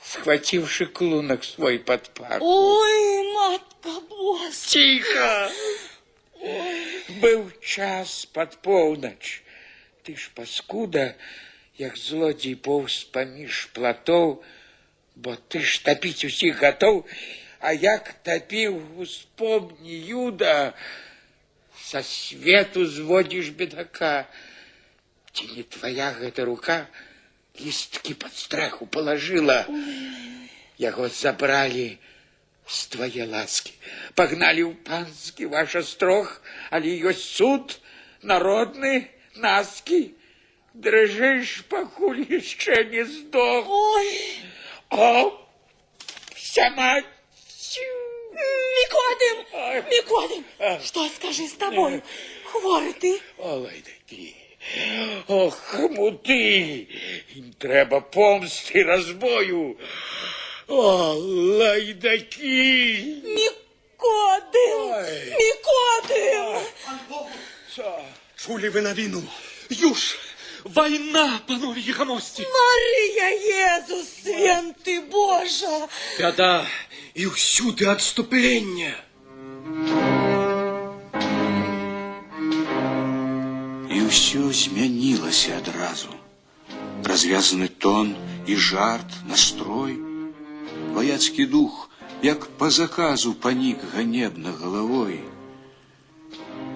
схвативши клунок свой под паху. Ой, матка боска. Тихо! Быў час пад поўнач. Ты ж, паскуда, як злодзей поўз паміж платоў, бо ты ж тапіць усіх гатоў, а як тапіў, успомні, Юда, са свету зводзіш бедака. Ці не твоя гэта рука лісткі пад стрэху палажыла? Яго забралі з твае ласкі, пагналі ў панскі ваш астрог, але ёсць суд народны, наскі. Дрыжыш, пакуль яшчэ не здох. Ой! О, вся мать! Мікодым! Мікодым! Што, скажы, з табою? Хворы ты? О, лайдакі! Ох, хмуты! Ім трэба помсты, разбою. О, лайдакі! Мікодым! Мікодым! Чулі вы навіну? Юж, вайна, панове ехамосці! Марыя Езус, свенты Божа! Бяда, і ўсюды адступленне. І ўсё змянілася адразу. Развязаны тон і жарт, настрой. Ваяцкі дух, як па заказу, панік ганебна галавой.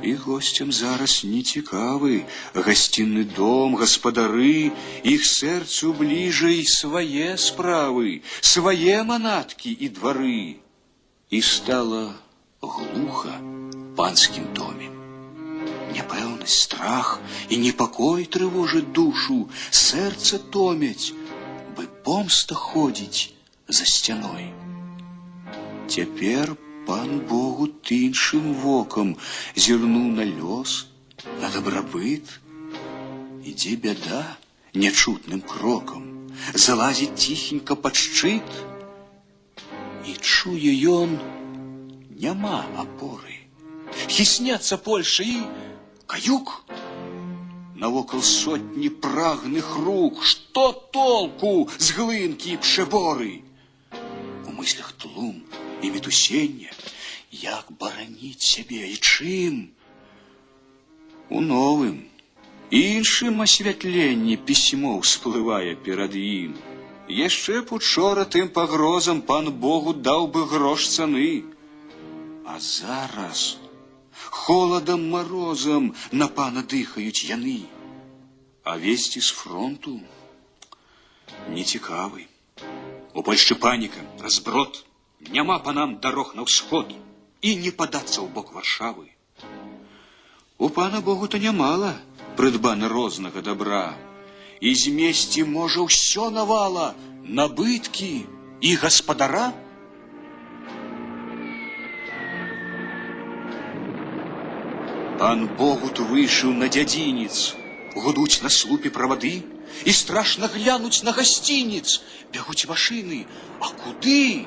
І госцям зараз не цікавы гасцінны дом, гаспадары, іх сэрцу бліжэй свае справы, свае манаткі і двары. І стала глуха в панскім доме. Няпэўнасць, страх і непакой трывожыць душу, сэрца томяць, бы помста ходзіць за сцяной. Цяпер пан Богут іншым вокам зірнуў на лёс, на дабрабыт. Ідзе бяда нячутным крокам, залазіць ціхенька пад шчыт. І чуе ён, няма апоры. Хісняцца Польша і каюк. Навокал сотні прагных рук, што толку з глынкі і пшэборы? У мыслях тлум і мітусенне, як бараніць сябе і чым? У новым, іншым асвятленні пісьмо ўсплывае перад ім. Яшчэ б учора тым пагрозам пан Богу даў бы грош цаны. А зараз холадам, марозам на пана дыхаюць яны. А весці з фронту нецікавы. У Польшчы паніка, разброд, няма панам дарог на ўсход і не падацца ў бок Варшавы. У пана Богута нямала прыдбана рознага добра, і змесці можа ўсё навала, набыткі і гаспадара. Пан Богут выйшаў на дзядзінец, гудуць на слупе правады, і страшна глянуць на гасцінец, бягуць машыны, а куды?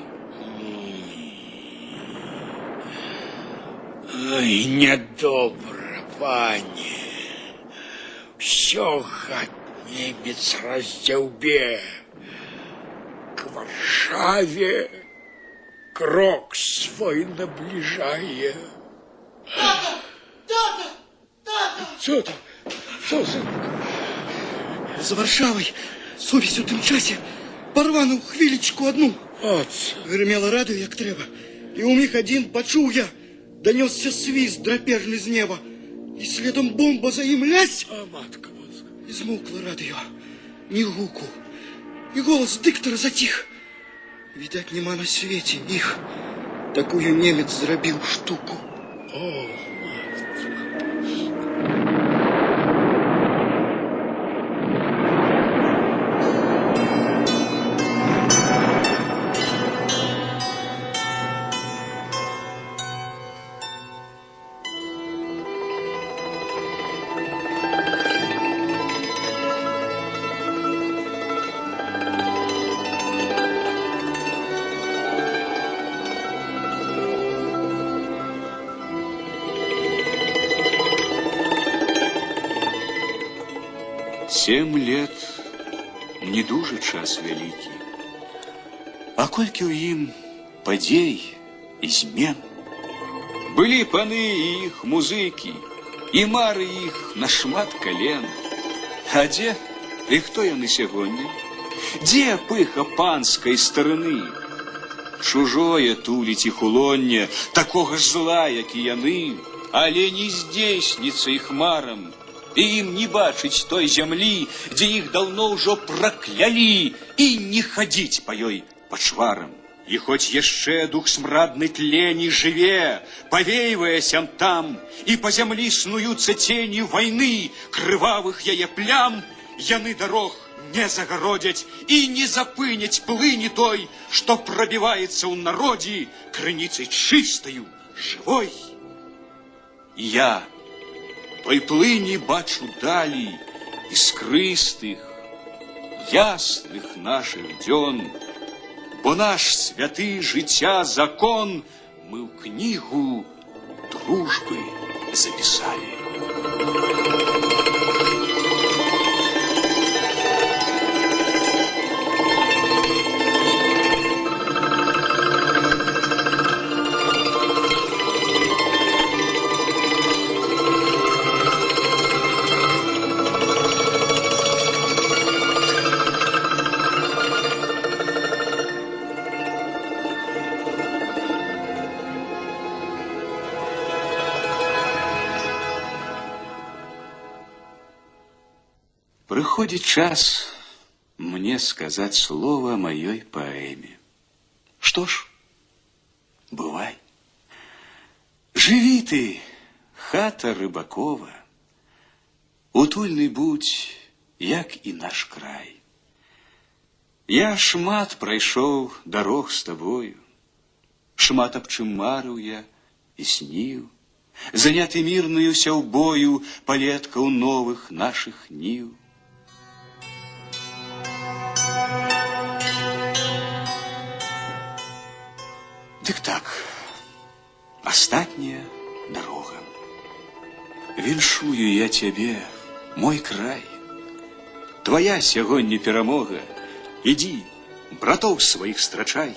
Ай, нядобра, пане. Всё, гад, немец раздзяўбе. К Варшаве крок свой набліжае. Тата! Тата! Тата! Что там? Что, сынок? За Варшавай сувязь у тым часе парвана ў хвілечку адну. От. Грымела радыё, як трэба. І ў міг адзін пачуў я, данёсся свіст драпежны з неба. І следам бомба за ім лясь. А, матка боска. І змоўкла радыё. Ні гуку. І голас дыктара заціх. Відаць, няма на свеце іх. Такую немец зрабіў штуку. О, 7 лет не дужа час вялікі, а колькі ў ім падзей і змен. Былі паны і іх музыкі, і мары іх на шмат кален. А дзе і хто яны сягоння? Дзе пыха панскай старыны? Чужое туліць іх улонне, такога ж зла, як і яны, але не здзейсніцца іх марам, і ім не бачыць той зямлі, дзе іх даўно ўжо праклялі, і не хадзіць па ёй пачварам. І хоць яшчэ дух смрадны тлені жыве, павейвае сям там, і па зямлі снуюцца цені вайны, крывавых яе плям, яны дарог не загародзяць і не запыняць плыні той, што прабіваецца ў народзе крыніцай чыстаю, жывой. І я той плыні бачу далі іскрыстых, ясных нашых дзён, бо наш святы жыцця закон мы ў кнігу дружбы запісалі. Прыходзіць час мне сказаць слова маёй паэме. Што ж, бывай. Жыві ты, хата рыбакова, утульны будзь, як і наш край. Я шмат прайшоў дарог з табою, шмат аб чым марыў я і сніў, заняты мірнаю сяўбою палеткаў новых нашых ніў. Дык так, астатняя дарога. Віншую я цябе, мой край. Твая сягоння перамога. Ідзі, братоў сваіх страчай.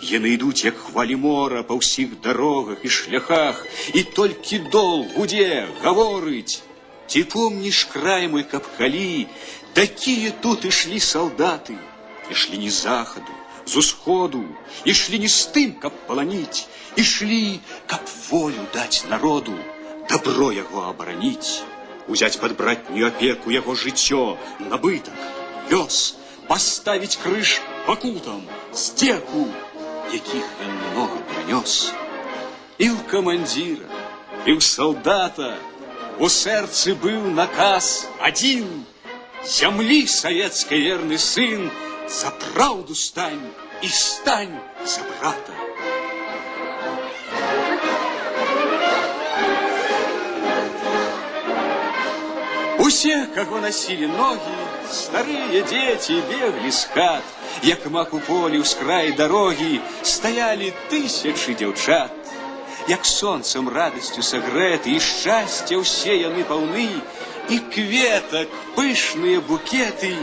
Яны ідуць, як хвалі мора, па ўсіх дарогах і шляхах, і толькі дол гудзе, гаворыць. Ці помніш, край мой, каб калі такія тут ішлі салдаты, ішлі не з захаду, з усходу, ішлі не з тым, каб паланіць, ішлі, каб волю даць народу, добро яго абараніць, узяць пад братнюю апеку яго жыццё, набытак, лёс, паставіць крыж пакутам, здзеку, якіх ён многа перанёс. І ў камандзіра, і ў салдата у сэрцы быў наказ адзін: зямлі савецкай верны сын, за праўду стань і стань за брата. Усе, каго насілі ногі, старыя дзеці беглі з хат, як мак у полі ўскрай дарогі стаялі тысячы дзяўчат. Як сонцам радасцю сагрэты, і шчасця ўсе яны паўны, і кветак пышныя букеты,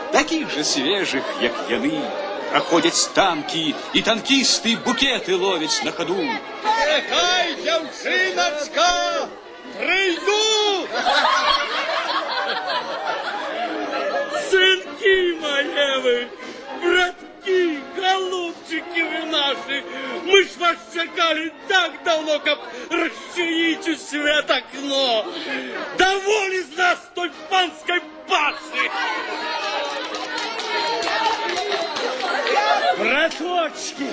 такіх жа свежых, як яны. Праходзяць танкі, і танкісты букеты ловяць на хаду. Чакай, дзяўчыначка, прыйду! Сынки мои вы, братки, голубчики вы наши, мы ж вас чакали так давно, каб расчинить у свет окно. Доволи з нас той панской паши! Браточки,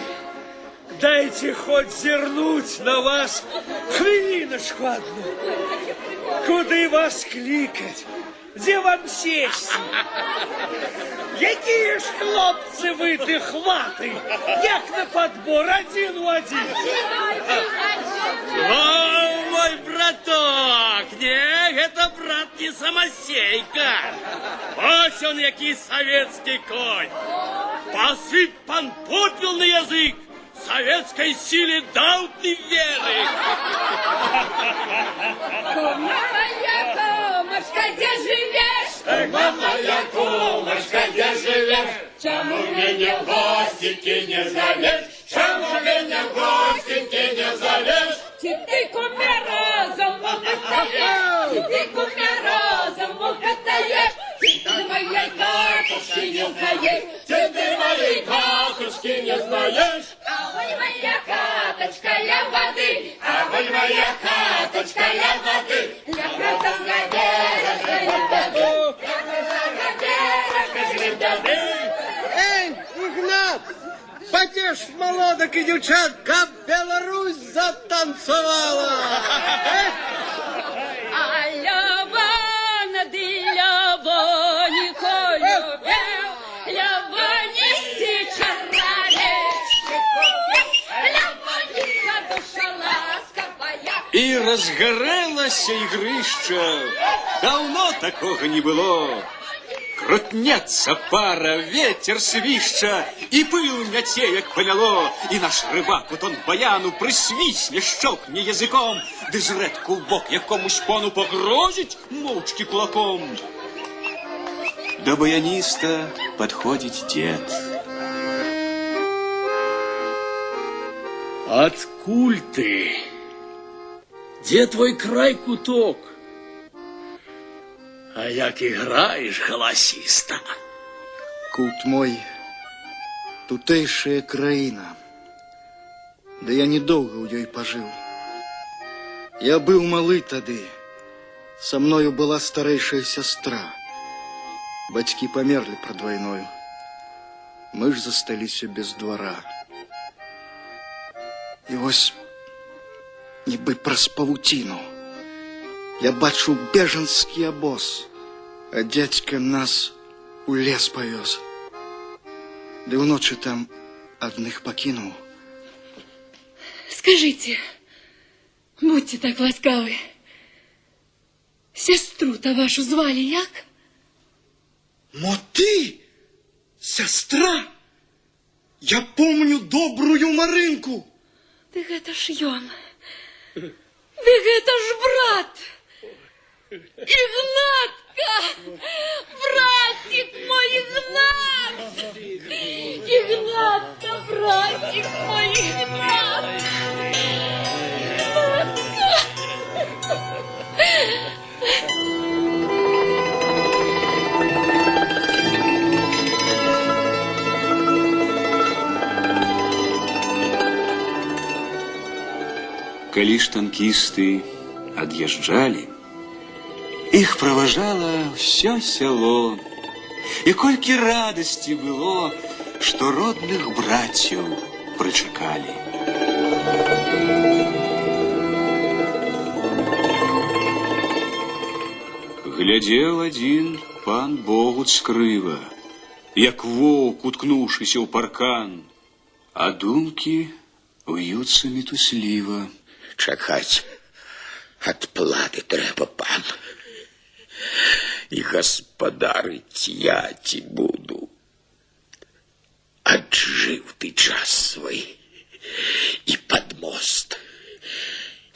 дайте хоть зернуть на вас хвилиночку одну. Куды вас кликать? Где вам сесть? Якія ж хлопцы вы ты хваты, як на подбор, один у один. О, мой браток, не, это брат не самосейка. Ось он, який советский конь. Посыпь пан попел на язык, советской силе дал ты веры. Кума моя, кумушка, где живешь? Кума моя, кумачка, дзе жывеш? Чаму мяне ў госцікі не завеш? Чаму мяне ў госцікі не завеш? Ці ты, куме, розуму хватаеш? Ці ты, куме, розуму хватаеш? Ці ты маёй хатачкі не знаеш? Ці ты маёй хатачкі не знаеш? А вунь мая хатачка ля вады, а вунь мая хатачка ля вады, ля крутога берага ля вады, ля крутога берага ля вады. Эй, Игнат, потешь молодок и девчат, каб Беларусь затанцевала! А Лявон, ды Лявоніху любіў, Лявоніці чаравечку, Лявоніха душа ласкавая. І разгарэлася ігрышча. Даўно такога не было. Крутнецца пара, ветер свішча, і пыл мяце, як памяло, і наш рыбак у тон баяну прысвісне, шчокне языком, ды зрэдку ў бок якомусь пану пагрозіць моўчкі кулаком. Да баяніста падходзіць дзед. Адкуль ты? Дзе твой край куток? А як іграеш галасіста. Кут мой, тутэйшая краіна. Да я недоўга ў ёй пажыў. Я быў малы тады. Са мною была старэйшая сястра. Бацькі памерлі прад вайною. Мы ж засталіся без двара. І вось, нібы праз павуціну, я бачу бежанскі абоз, а дзядзька нас у лес павёз. Ды ўночы там адных пакінуў. Скажите, будьте так ласкавы, сестру-то вашу звали як? Мо ты, сестра? Я помню добрую Марынку. Ды гэта ж ён. Ды гэта ж брат. Игнатка! Братик мой, Игнат! Игнатка, братик мой, Игнат! Игнатка! Калі ж танкісты ад'язджалі, іх праважала ўсё сяло. І колькі радасці было, што родных брацяў прычакалі. Глядзеў адзін пан Богут скрыва, як воўк, уткнуўшыся ў паркан, а думкі ўюцца мітусліва. Чакаць адплаты трэба, пан. І гаспадарыць я ці буду. Аджыў ты час свой і пад мост.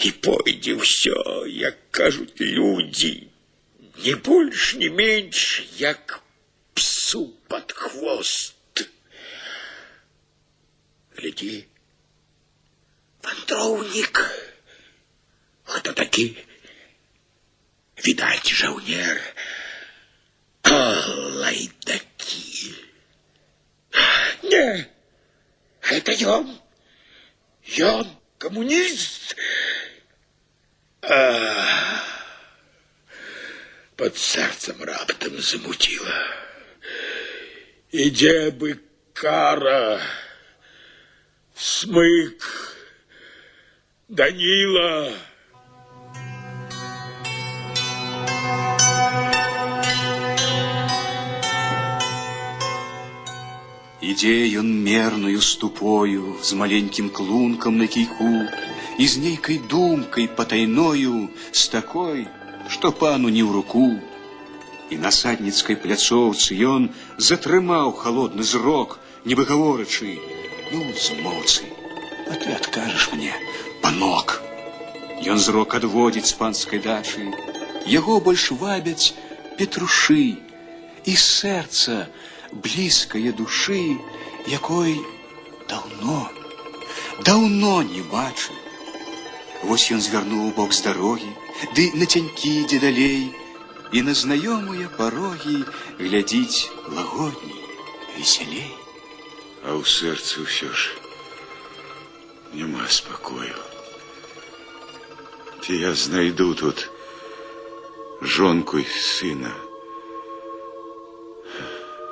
І пойдзе ўсё, як кажуць людзі, ні больш, ні менш, як псу пад хвост. Глядзі, вандроўнік. Хто такі? Відаць, жаўнер. О, лайдакі. Не, гэта ён. Ён камуніст. Пад сэрцам раптам замуціла. Ідзе бы кара, Смык, Данила. Ідзе ён мернаю ступою, з маленькім клункам на кійку, і з нейкай думкай патайною, з такой, што пану не ў руку. І на садніцкай пляцоўцы ён затрымаў халодны зрок, нібы гаворачы: ну, змоцы, а ты адкажаш мне, панок. Ён зрок адводзіць з панскай дачы, яго больш вабяць петрушы. І сэрца блізкае душы, якой даўно, даўно не бачыў. Вось ён звярнуў у бок з дарогі, ды на цянькі ідзе далей, і на знаёмыя парогі глядзіць лагодней, весялей. А ў сэрцы ўсё ж няма спакою. Ці я знайду тут жонку і сына?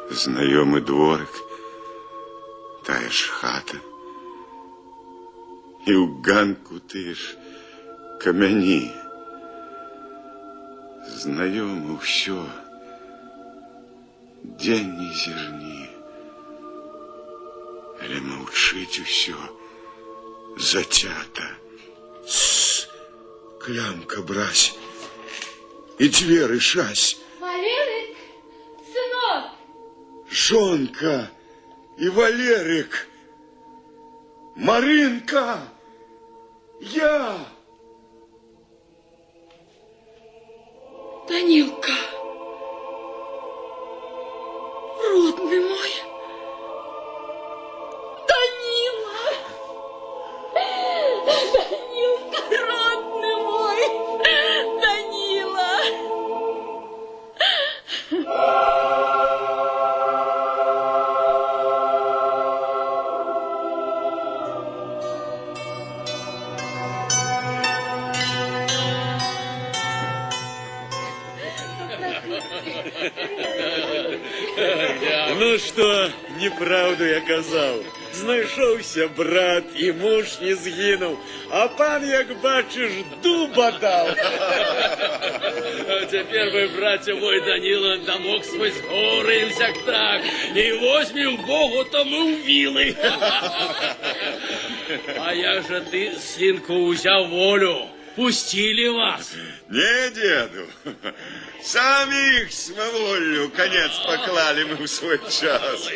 Знаёмы дворык, тая ж хата, і ў ганку тыя ж камяні. Знаёма ўсё, дзе ні зірні, але маўчыць усё зацята. Тс, клямка брась і дзверы шась. Валерык, сынок! Жонка і Валерык! Марынка! Я! Данілка, родны мой, Данила! Данилка, родны мой, Данила! Ну што, няпраўду я казаў. Знайшоўся брат, і муж не згінуў, а пан, як бачыш, дуба даў. А цяпер мы, браце мой Даніла, дамок свой згораем сяк-так, і возьмем Богута мы ў вілы. А як жа ты, сынку, узяў волю? Пусцілі вас? Не, деду, самі іх сваволлю конец поклали мы ў свой час.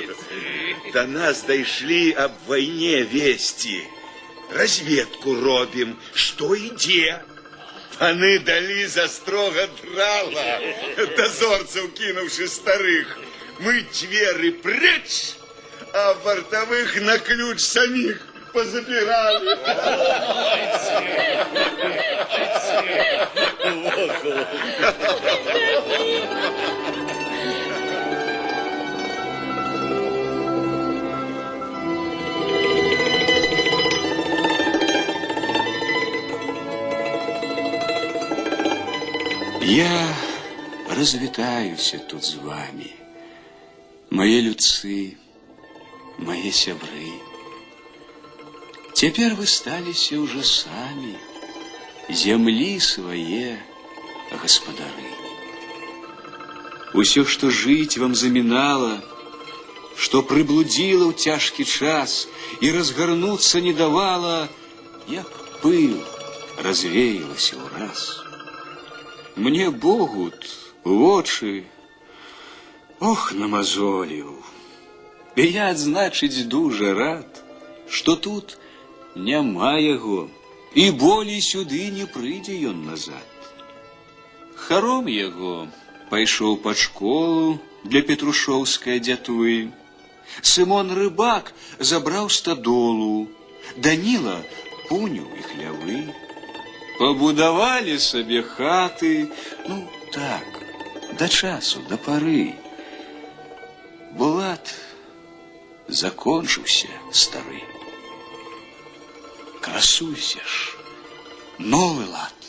До нас дайшлі аб вайне весці. Разведку робім, што і дзе. Паны далі за строга драла, дазорцаў кінуўшы старых. Мы дзверы прэч, а вартавых на ключ саміх позапирали. Я развітаюся тут з вами, мае людцы, мае сябры. Цяпер вы сталіся ўжо самі зямлі свае гаспадары. Усё, што жыць вам замінала, што прыблудзіла ў цяжкі час і разгарнуцца не давала, як пыл развеялася ўраз. Мне Богут вочы, ох, намазоліў. І я, адзначыць, дужа рад, што тут няма яго, і болей сюды не прыйдзе ён назад. Харом яго пайшоў пад школу для петрушоўскай дзятвы. Сымон Рыбак забраў стадолу, Даніла пуню і хлявы. Пабудавалі сабе хаты, ну так, да часу, да пары. Булат закончыўся стары. Красуйся ж, новы лад.